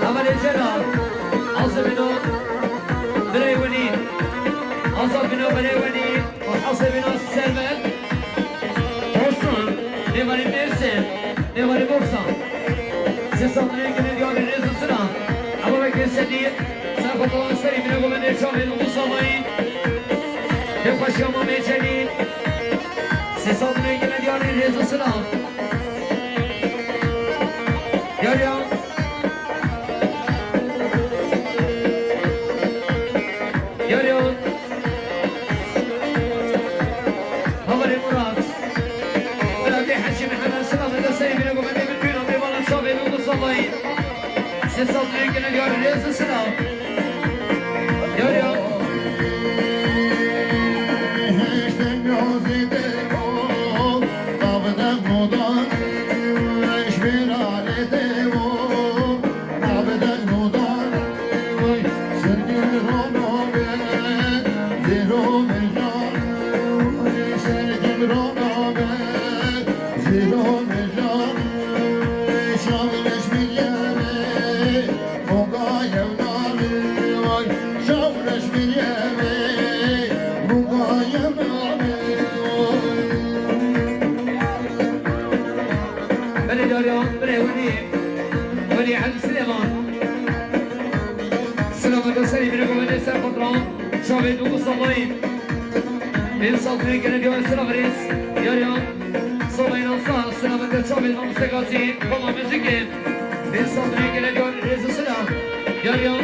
Hevalê Celal. Azad bîna birayê Welî. Azad bîna birayê Welî. Hesebîna Servet Hostan, nêvarê Mêrsê, nêvarê Borsan. Sê sed milyon gene diyarê rêz û silav. Eva weke sedî, serxota serî bine govendê çavên û savayî. Hê xweşiya Mamê Celîl. Sê sed milyon gene diyarê rêz û silav. Yarya. Yarya. Havarê Murat. Bira vê Hecî Mihemed silavê de serê bîne govendê min tûna mêvanan çavê min bi savayî. Sê sed milyon gene diyarê rêz û silav. Yarya. Belê Derya, birê Welî, Welî Hecî Silêman. Serî bîne govendê ser xwe diran, çavê dû û salayî. Pênc sal dinê gene diyarê sira birêz, yariyan. Salayî nan sar, sira bende çavê nan segazî, bala muzîkê. Pênc sal dinê gene diyarê rêz û sira, yariyan.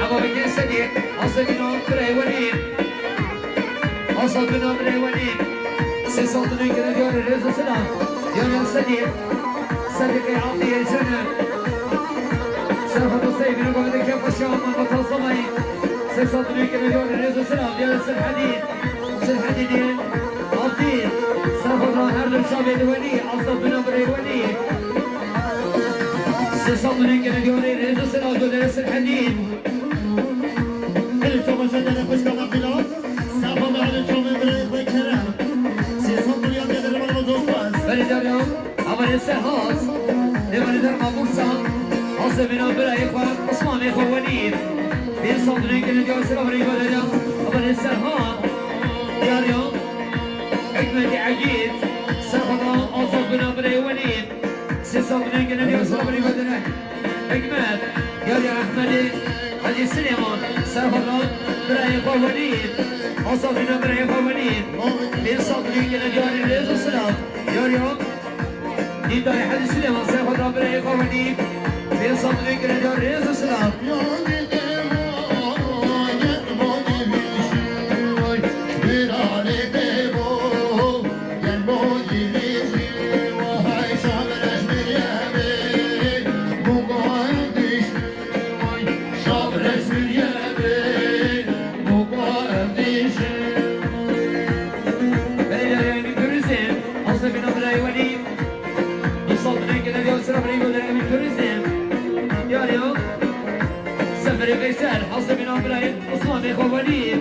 Eva vekê sedî, asebî nan birayê wenî. Asal bina birê wenî. Sê sal dinê gene diyarê rêz û sila. Diyarê sedî. Sedî qey Abdî êjene. Serhata sey bîne govende kê xweşiya aman vatan samayî. Sê sal dinê gene diyarê rêz û sila. Diyarê Serhedî. Serhedî diyê. Abdî. Serhata her du çavê di wenî. Asal bina birê wenî. Sê sal dinê gene diyarê rêz û sila. Diyarê Serhedî. Gelê çamaşe dere xweşka me qîla. Safa me hale çavê birayê xwe Kerem. Sê sed milyon gelê re bana zor xwest. Berê dere, amanê Serhat. Lê berê dere ma Bursa. Asê bîna birayê xwe, Osmanê xwe wenî. Pênc sal dinê gelê diyar sera birayê xwe dere. Amanê Serhat. Diyar ya. Hikmetî Egîd. Serhat Azad bîna birayê wenî. Sê sal binên gene diya sal binê godine. Hikmet, yar ya Ehmedê, Hacî Silêman, Serhata, birayê xwe wenî. Asafîna birayê xwe wenî. Pênc sal binên gene diyarê rêz û silav. Yar ya, dîdarê Hacî Silêman, Serhata, birayê xwe wenî. Pênc sal binên gene diyarê rêz û silav. Belediye Turizm, Aslı Bina Bırayi Veli, Mustafa Bey Genel Yavşıra Bırayi Veli Turizm, Yarya, Seferi Veysel, Aslı Bina Bırayi, Osman Bey Kovali.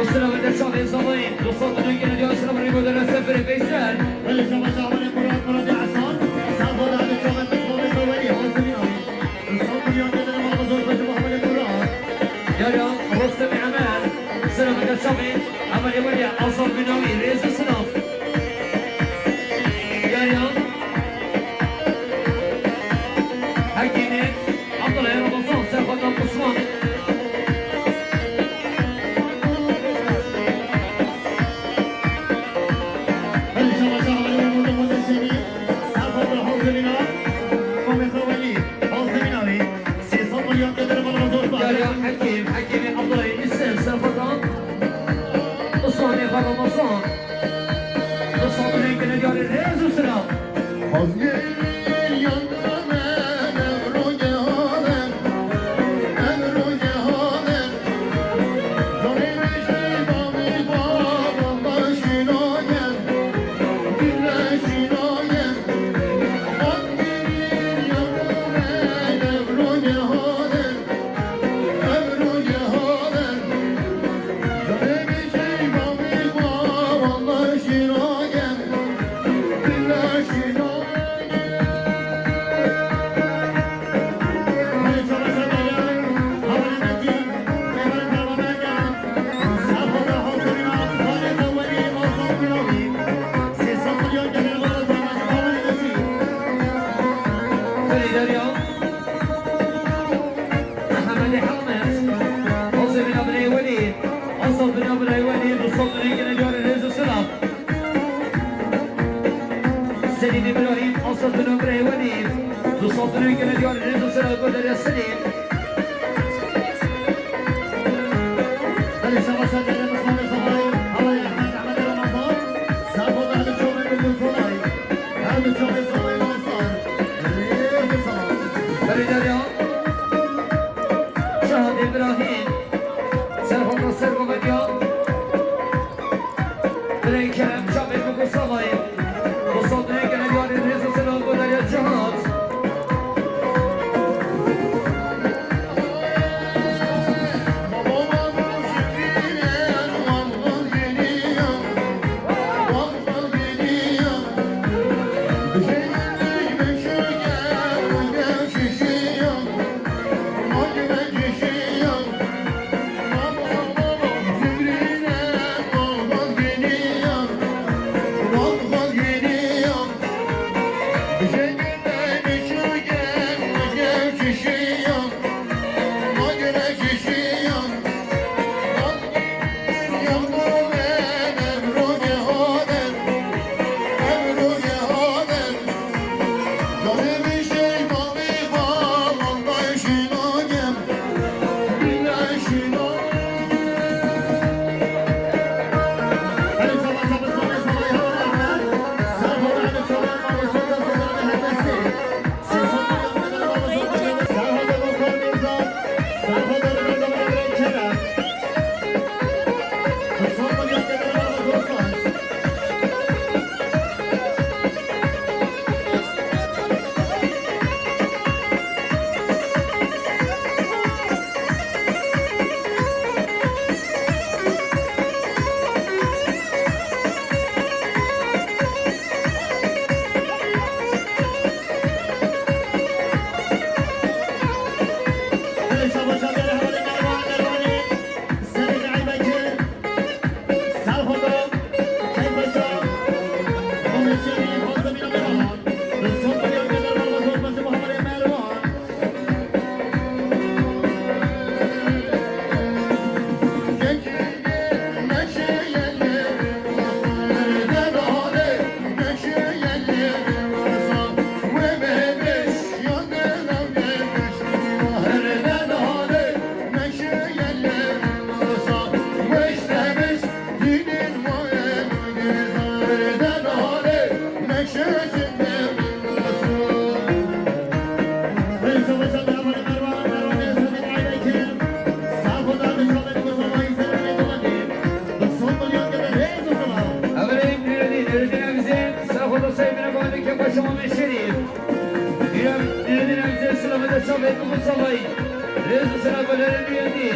Osman Bey Şahin Zamayın, Mustafa Bey Genel Yavşıra Bırayi Veli Seferi Veysel. Veli Şahin Zamayın, Murat, Murat Hasan, Safo Dağlı Şahin, Mustafa Bey Kovali, Aslı Bina. Yara Rostemî Emel, Sera Mete Çavê, Emelê Welî, Azad Binawî, Rêz û Silav. Yara Hekîmî, Abdullah Ramazan, Serhat Osman. Hadi şabaş, Abdullah Ramazan, Serhat Osman. Derya Hekîm, Hekîmê Abdullah Yusuf, Serfatan, Usmanê Ramazan, Usman Renkine diyarê rêz û silav. Belê Derya. Mehemedê Helmet, Hosê bîna birê Welî, Asad bîna birê Welî, du sed rengine diyarê rêz û silav. Selîm Îbrahîm, Asad bîna birê Welî, du sed rengine diyarê rêz û silav, Goderya Selîm. Belê şabaşa gelê Mustafa Zahayî, Havayê Ehmed, Ehmed Ramazan, Safo Dağlı Çomê Gülgün Zahayî, her du çomê Zahayî Ramazan, rêz û silav. Belê Derya. Şahan Îbrahîm, Serhat Nasir Govedya, Birey Kerem Çavê Mugu Salayê, Mustafa Duyê Genel Yarê Rêz û Silav Govedya Cihat. Mustafayî, rêz û selamelerê nûyendî.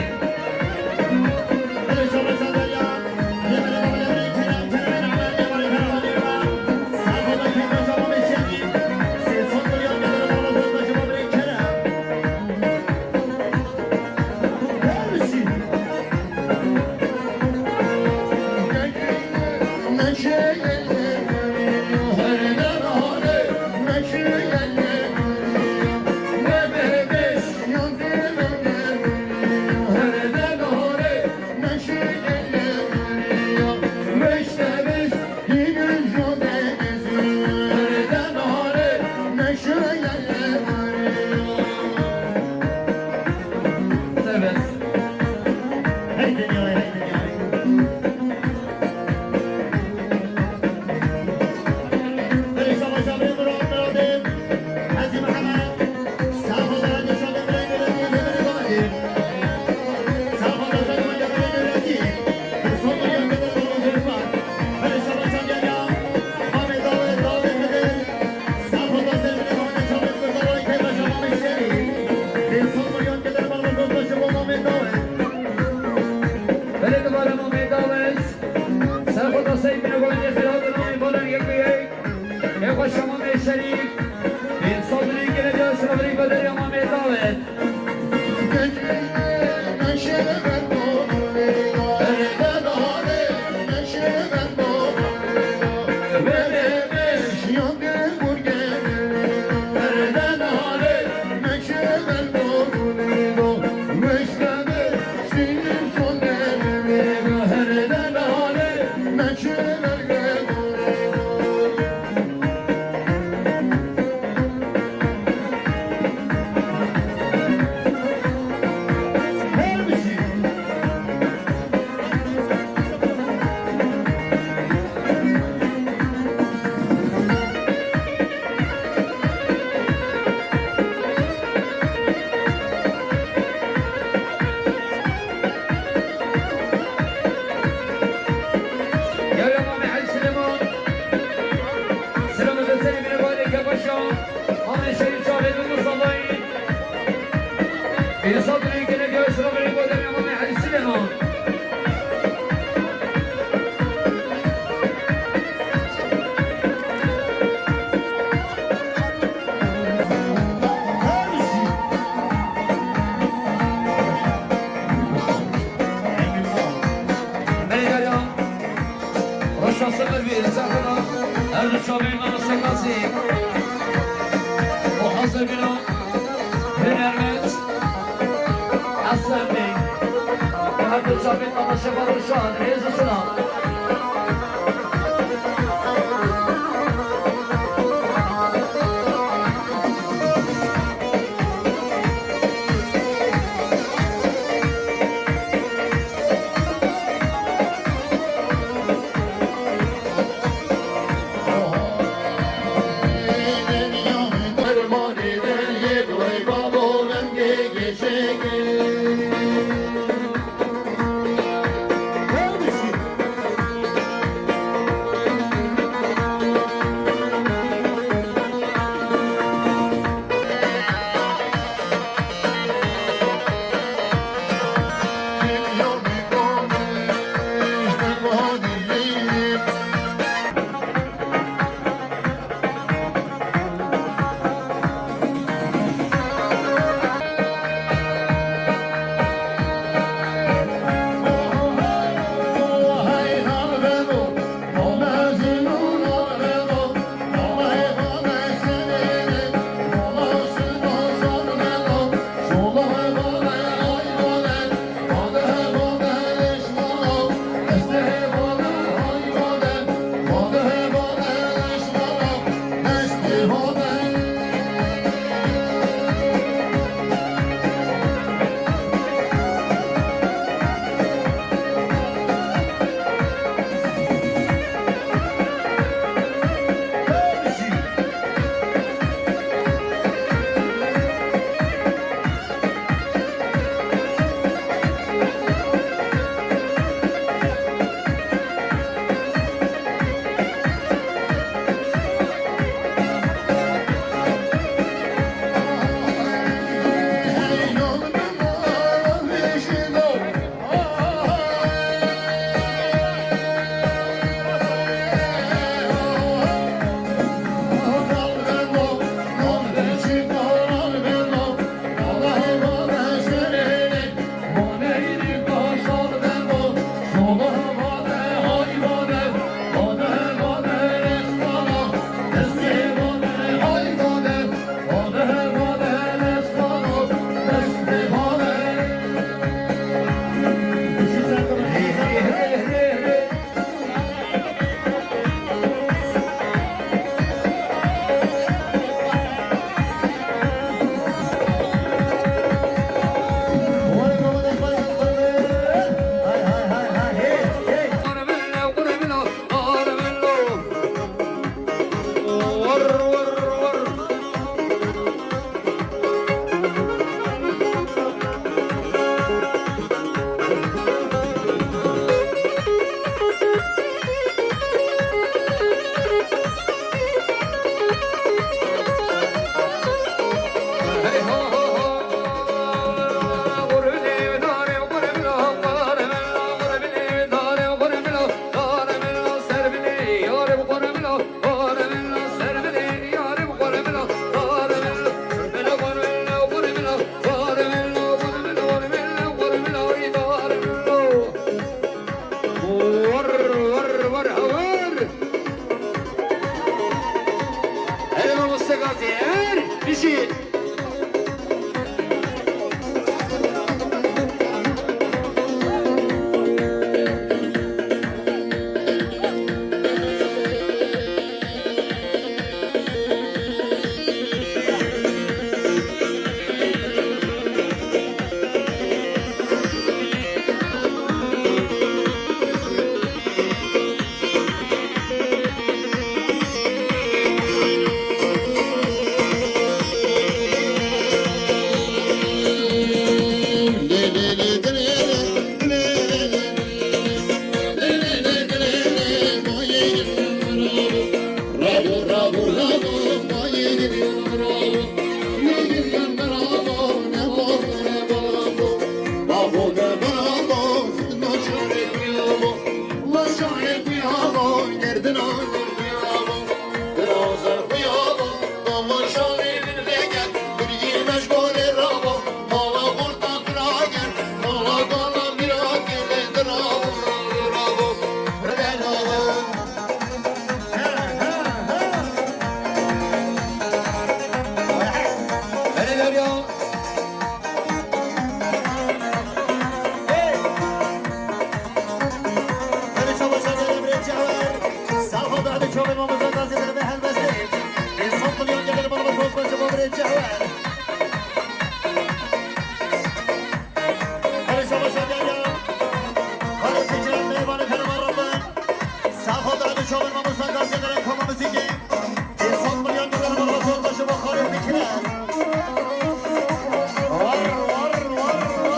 Serbest. Hey dinyayê, hey dinyayê. Berê şabaşa bê Murat, Muratê. Hezî Mihemed. Belê dubare Mamê Dawes. Serxweta Seyîd Mînogolê xêra di namê Bader yek û yek. Ê xweşa Mamê Şerîf. Bin Sadrî gelê Diyar Sinavrî Baderiya Mamê Dawes. Gel Mamê Hecî Silêman. Selam ve seni bir böyle kepaşa. Mamê Şerîf Çavê Dil Mustafayî. Bin Sadrî gelê Diyar Sinavrî Baderiya Mamê Hecî Silêman. Belê Derya, roşa sifir bir, zehra, her du çavên me sekasî. O hazir bîna, hünermend, Aslan Bey. Her du çavên me şefa roşan, rêz û silam. Hey! Hadi çabaşa gel Emre Çağlar. Safa da hadi çabaşa gel Emre Çağlar. Hadi çabaşa gel ya. Hadi fikret meyvanı tanıma Rabbim. Safa da hadi çabaşa gel Emre Çağlar. Kama müziği. Sê sed milyon dolar bana zor başı bu xalê fikre. War, war, war, war.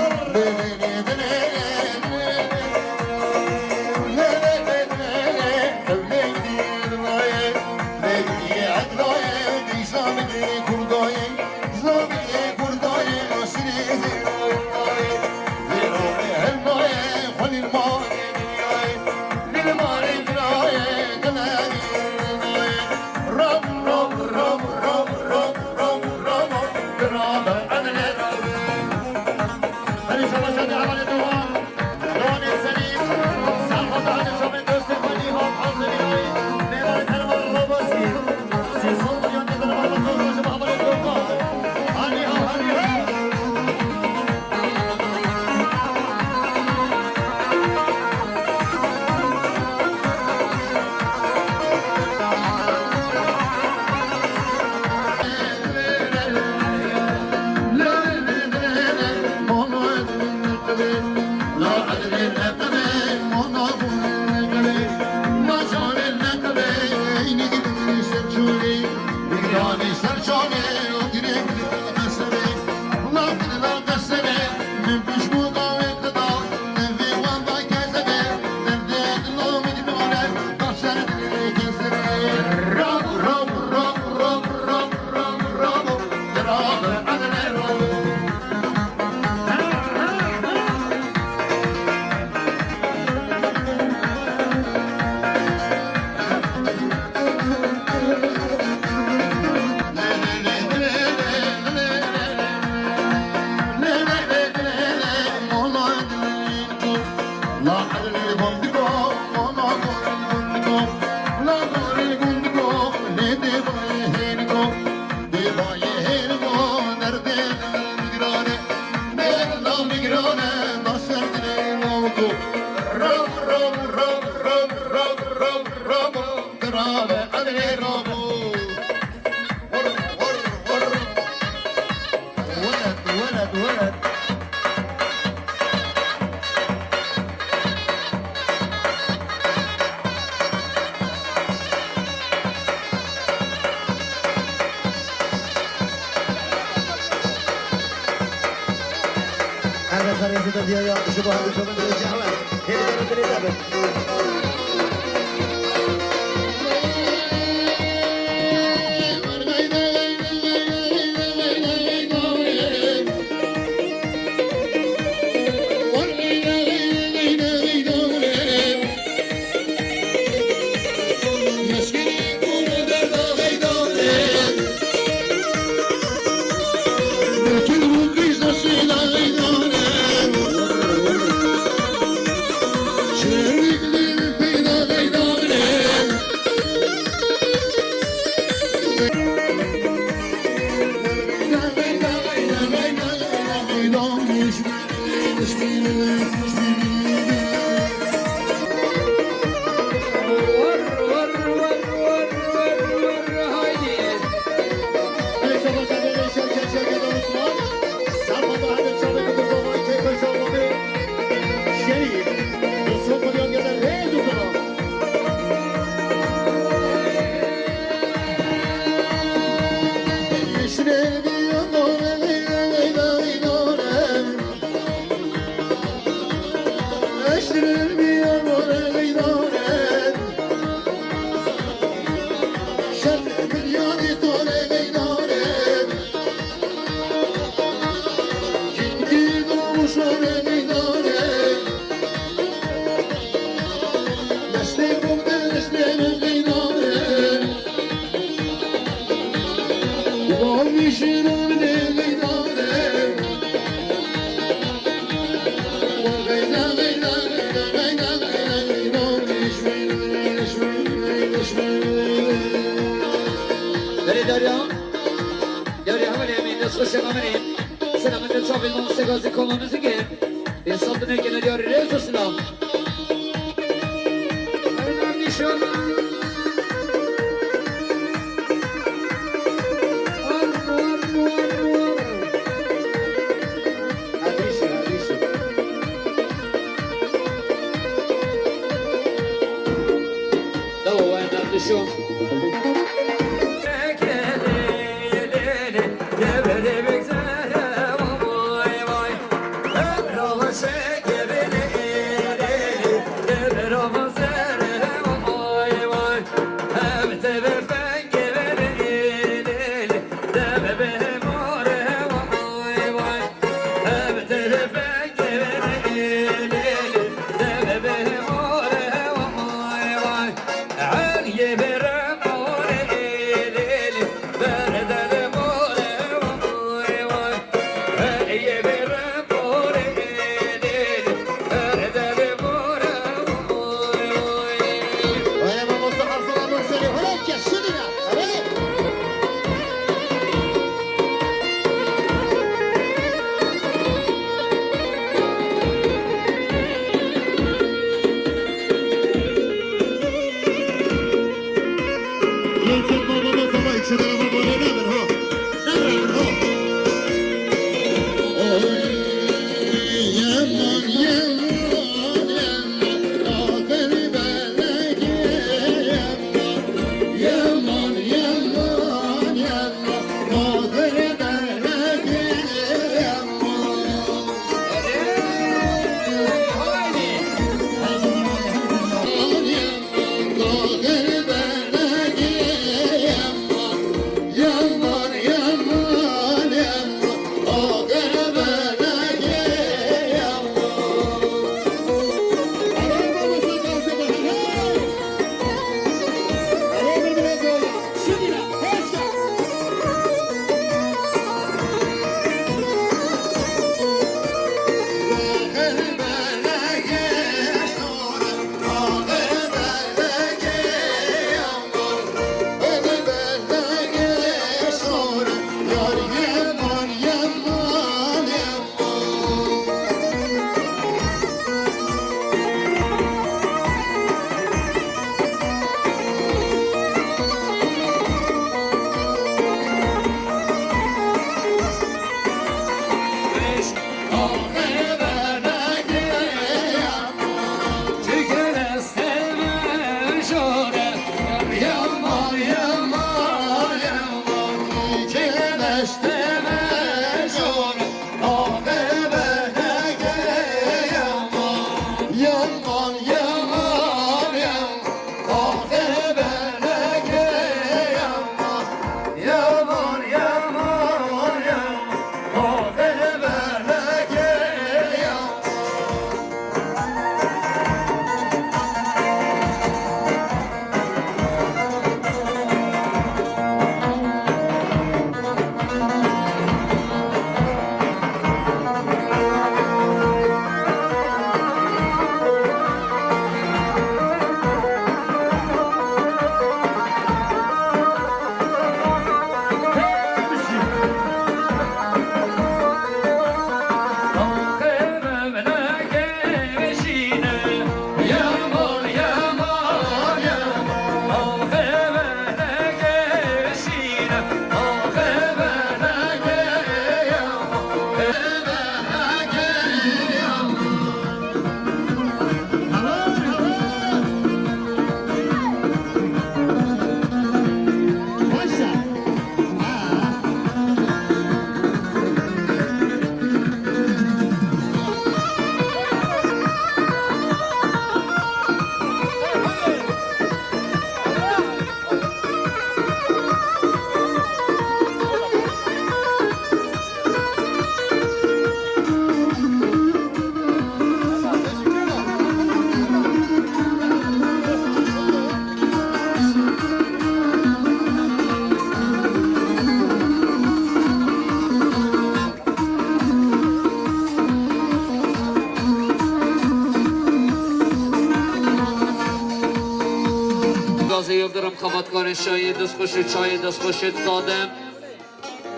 Weled, weled, weled. Her ne sarı zî de diye ya, şu bahar şu ben de cahwe. Hep de bir de. Yarê hevalê em ê, dest xweş e, hevalê. Selamet e, çavê mamoste Gazî Koma Muzîkê. Ê sal binêkene yarê, rêz û silam. Eyvallah, nîşan. War, war, war, war. Hevîşo, hevîşo. Dewa wayne dişo. Xebatkarên şayê, dest xweş û çayê, dest xweş êt Zade.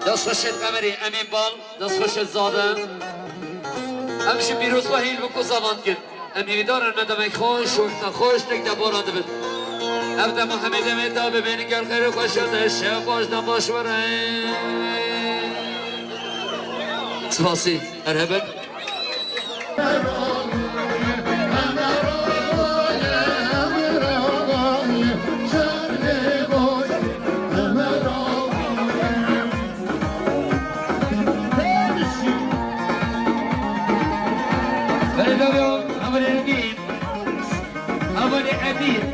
Dest xweş êt Qemerê, Emîn Bal, dest xweş êt Zade. Em jî pîrozbahî li ku zevan dikin. Em hêvîdar in me demek xweş, wexta xweş, tek de boran dibin. Ev dema hemê demê da bibînin gel xêr û xweşiya te, şev baş, dem baş were. Spasî, her hebin. Belê Dawî, hevalê Nedîm. Hevalê Edîb.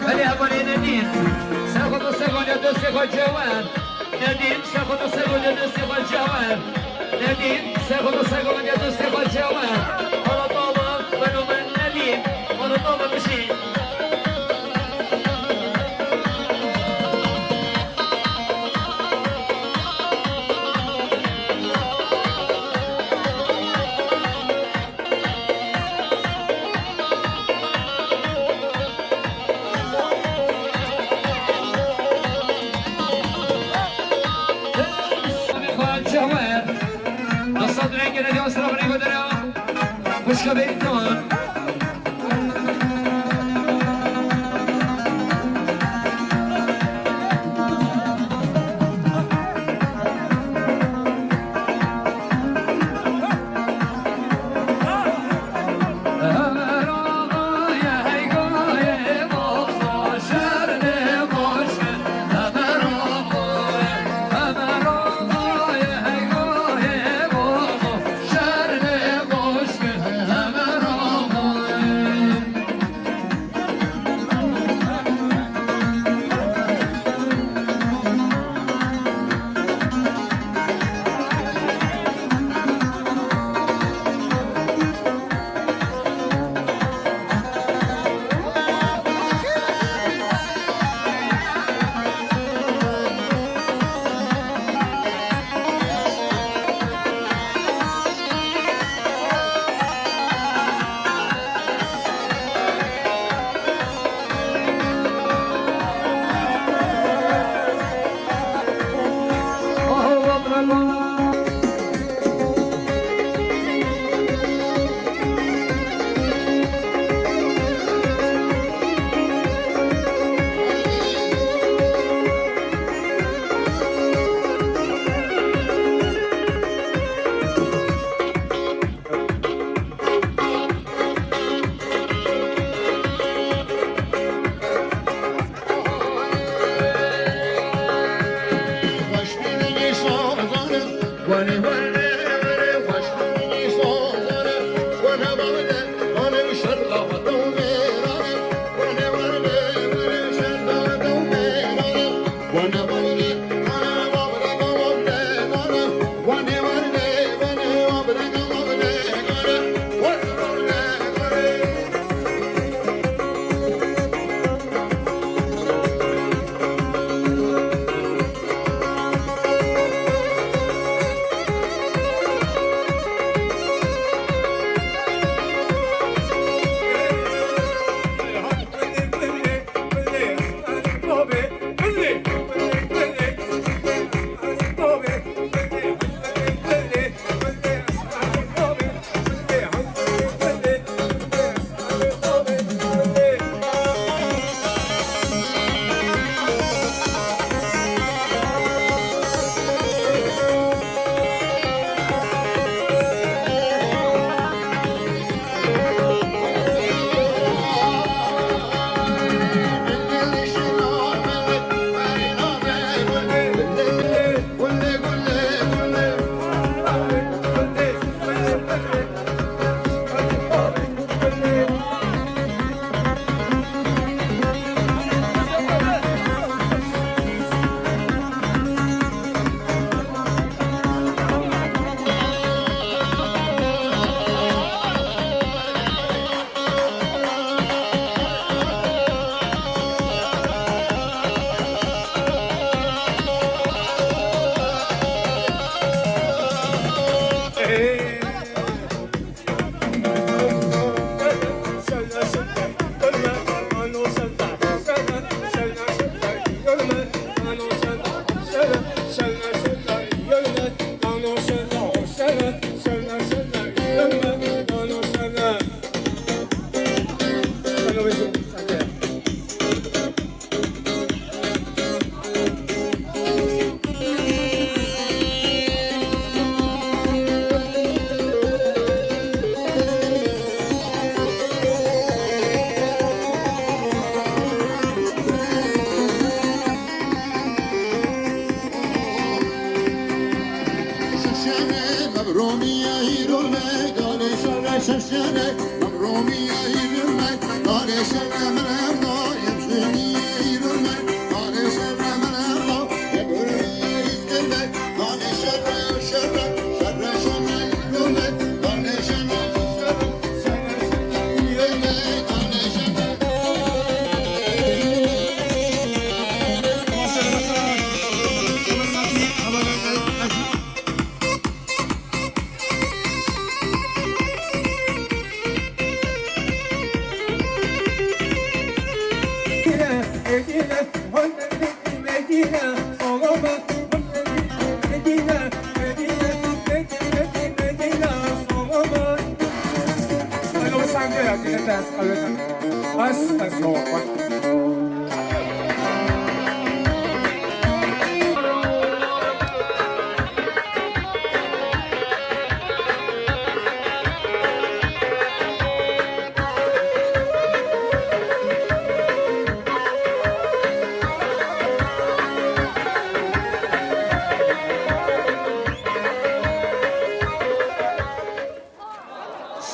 Belê hevalê Nedîm. Ser xwe dostê xwe ya dostê xwe Cewer. Nedîm, ser xwe dostê xwe ya dostê xwe Cewer. Nedîm, ser xwe dostê xwe ya dostê xwe Cewer. Hala dava, beno min Nedîm. Hala dava bijî. Nasıl rengine yastıra beni gönderiyor. Başka bir ihtimal.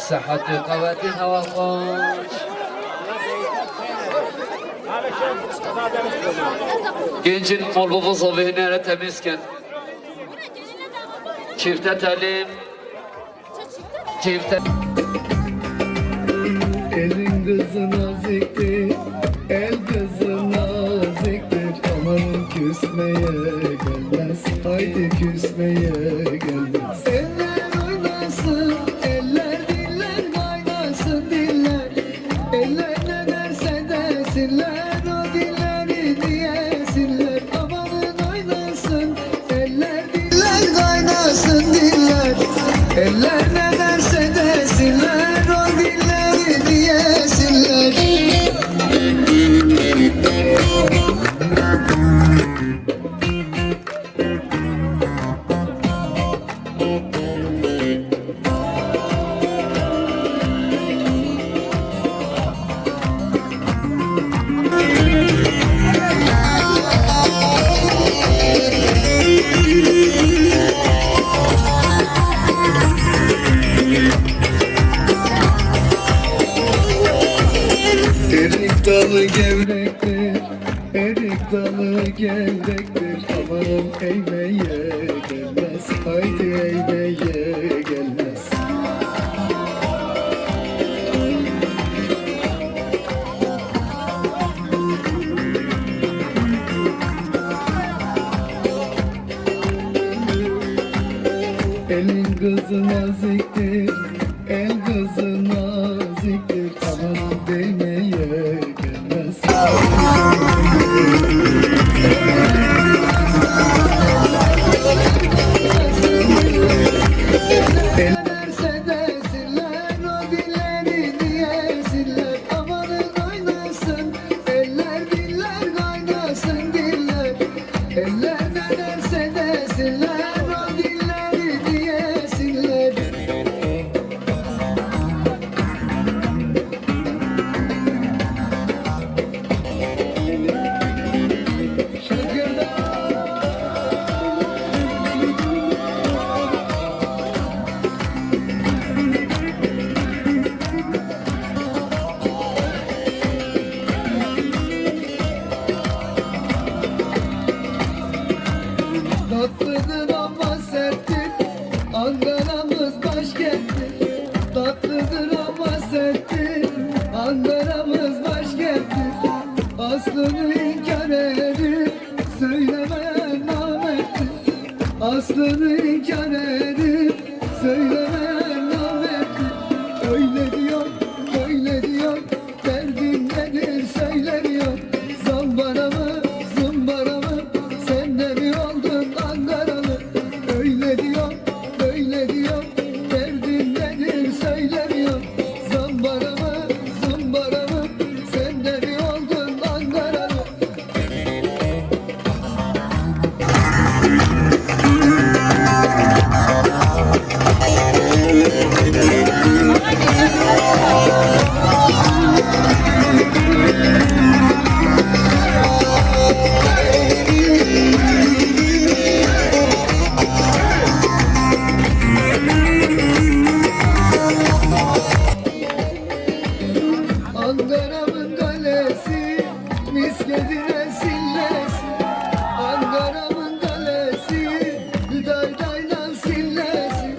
Sihet û qewetê hewa xweş. Gencin mol bavê zavê hênere temîz kin. Çifte telîm. Çifte. Elin kızı naziktir, el kızı naziktir. Aman küsmeye gelmez, haydi küsmeye gelmez. Eller oynasın, eller diller kaynasın diller. Eller ne derse desinler, o dilleri diyesinler. Amanın oynasın, eller diller kaynasın diller. Eller ne derse desinler, o dilleri diyesinler. Erik dalı gevrektir, erik dalı gevrektir. Amanım eğmeye gelmez, haydi eğmeye gelmez. Elin kızı naziktir, el kızı naziktir. Aman değmeye gelmez. Eller ne derse desinler, o dilleri diyesinler. Amanın oynasın, eller diller kaynasın diller. Eller ne derse desinler, o dilleri diyesinler. Tatlıdır ama serttir, Ankara'mız başkenttir. Tatlıdır ama serttir, Ankara'mız başkenttir. Aslını inkar edip söylemeyen namerttir. Aslını inkar edip söylemeyen namerttir. Öyle diyor, böyle diyor, derdin nedir söylemiyor. Zambara mı, zımbara mı, sen de mi oldun Ankaralı? Öyle diyor, böyle diyor, derdin nedir söylemiyor. Zambara mı, zımbara mı, sen de mi oldun Ankaralı? Ankara'mın kalesi, misketin esillesi. Ankara'mın kalesi, Hüdayday'dan sillesi.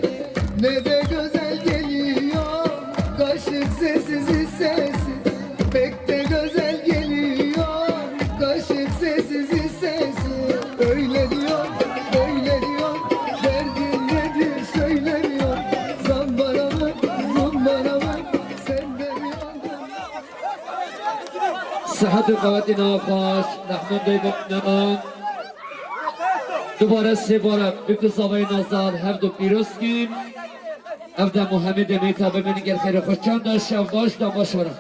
Ne de güzel geliyor kaşık sessiz sesi. Pek de güzel geliyor kaşık sessiz sesi. Öyle diyor, böyle diyor, derdin nedir söylemiyor. Zambara mı, zumbara mı, sen de mi oldun? Sihet û qewetê nava xweş, rehmendê bimînin. Dubare sê bare bibde zavayê nazar hevdu pîroz kîn. Ev dem û hemî demê te bimînin gel xêrê xwe çanda şev baş dem baş were.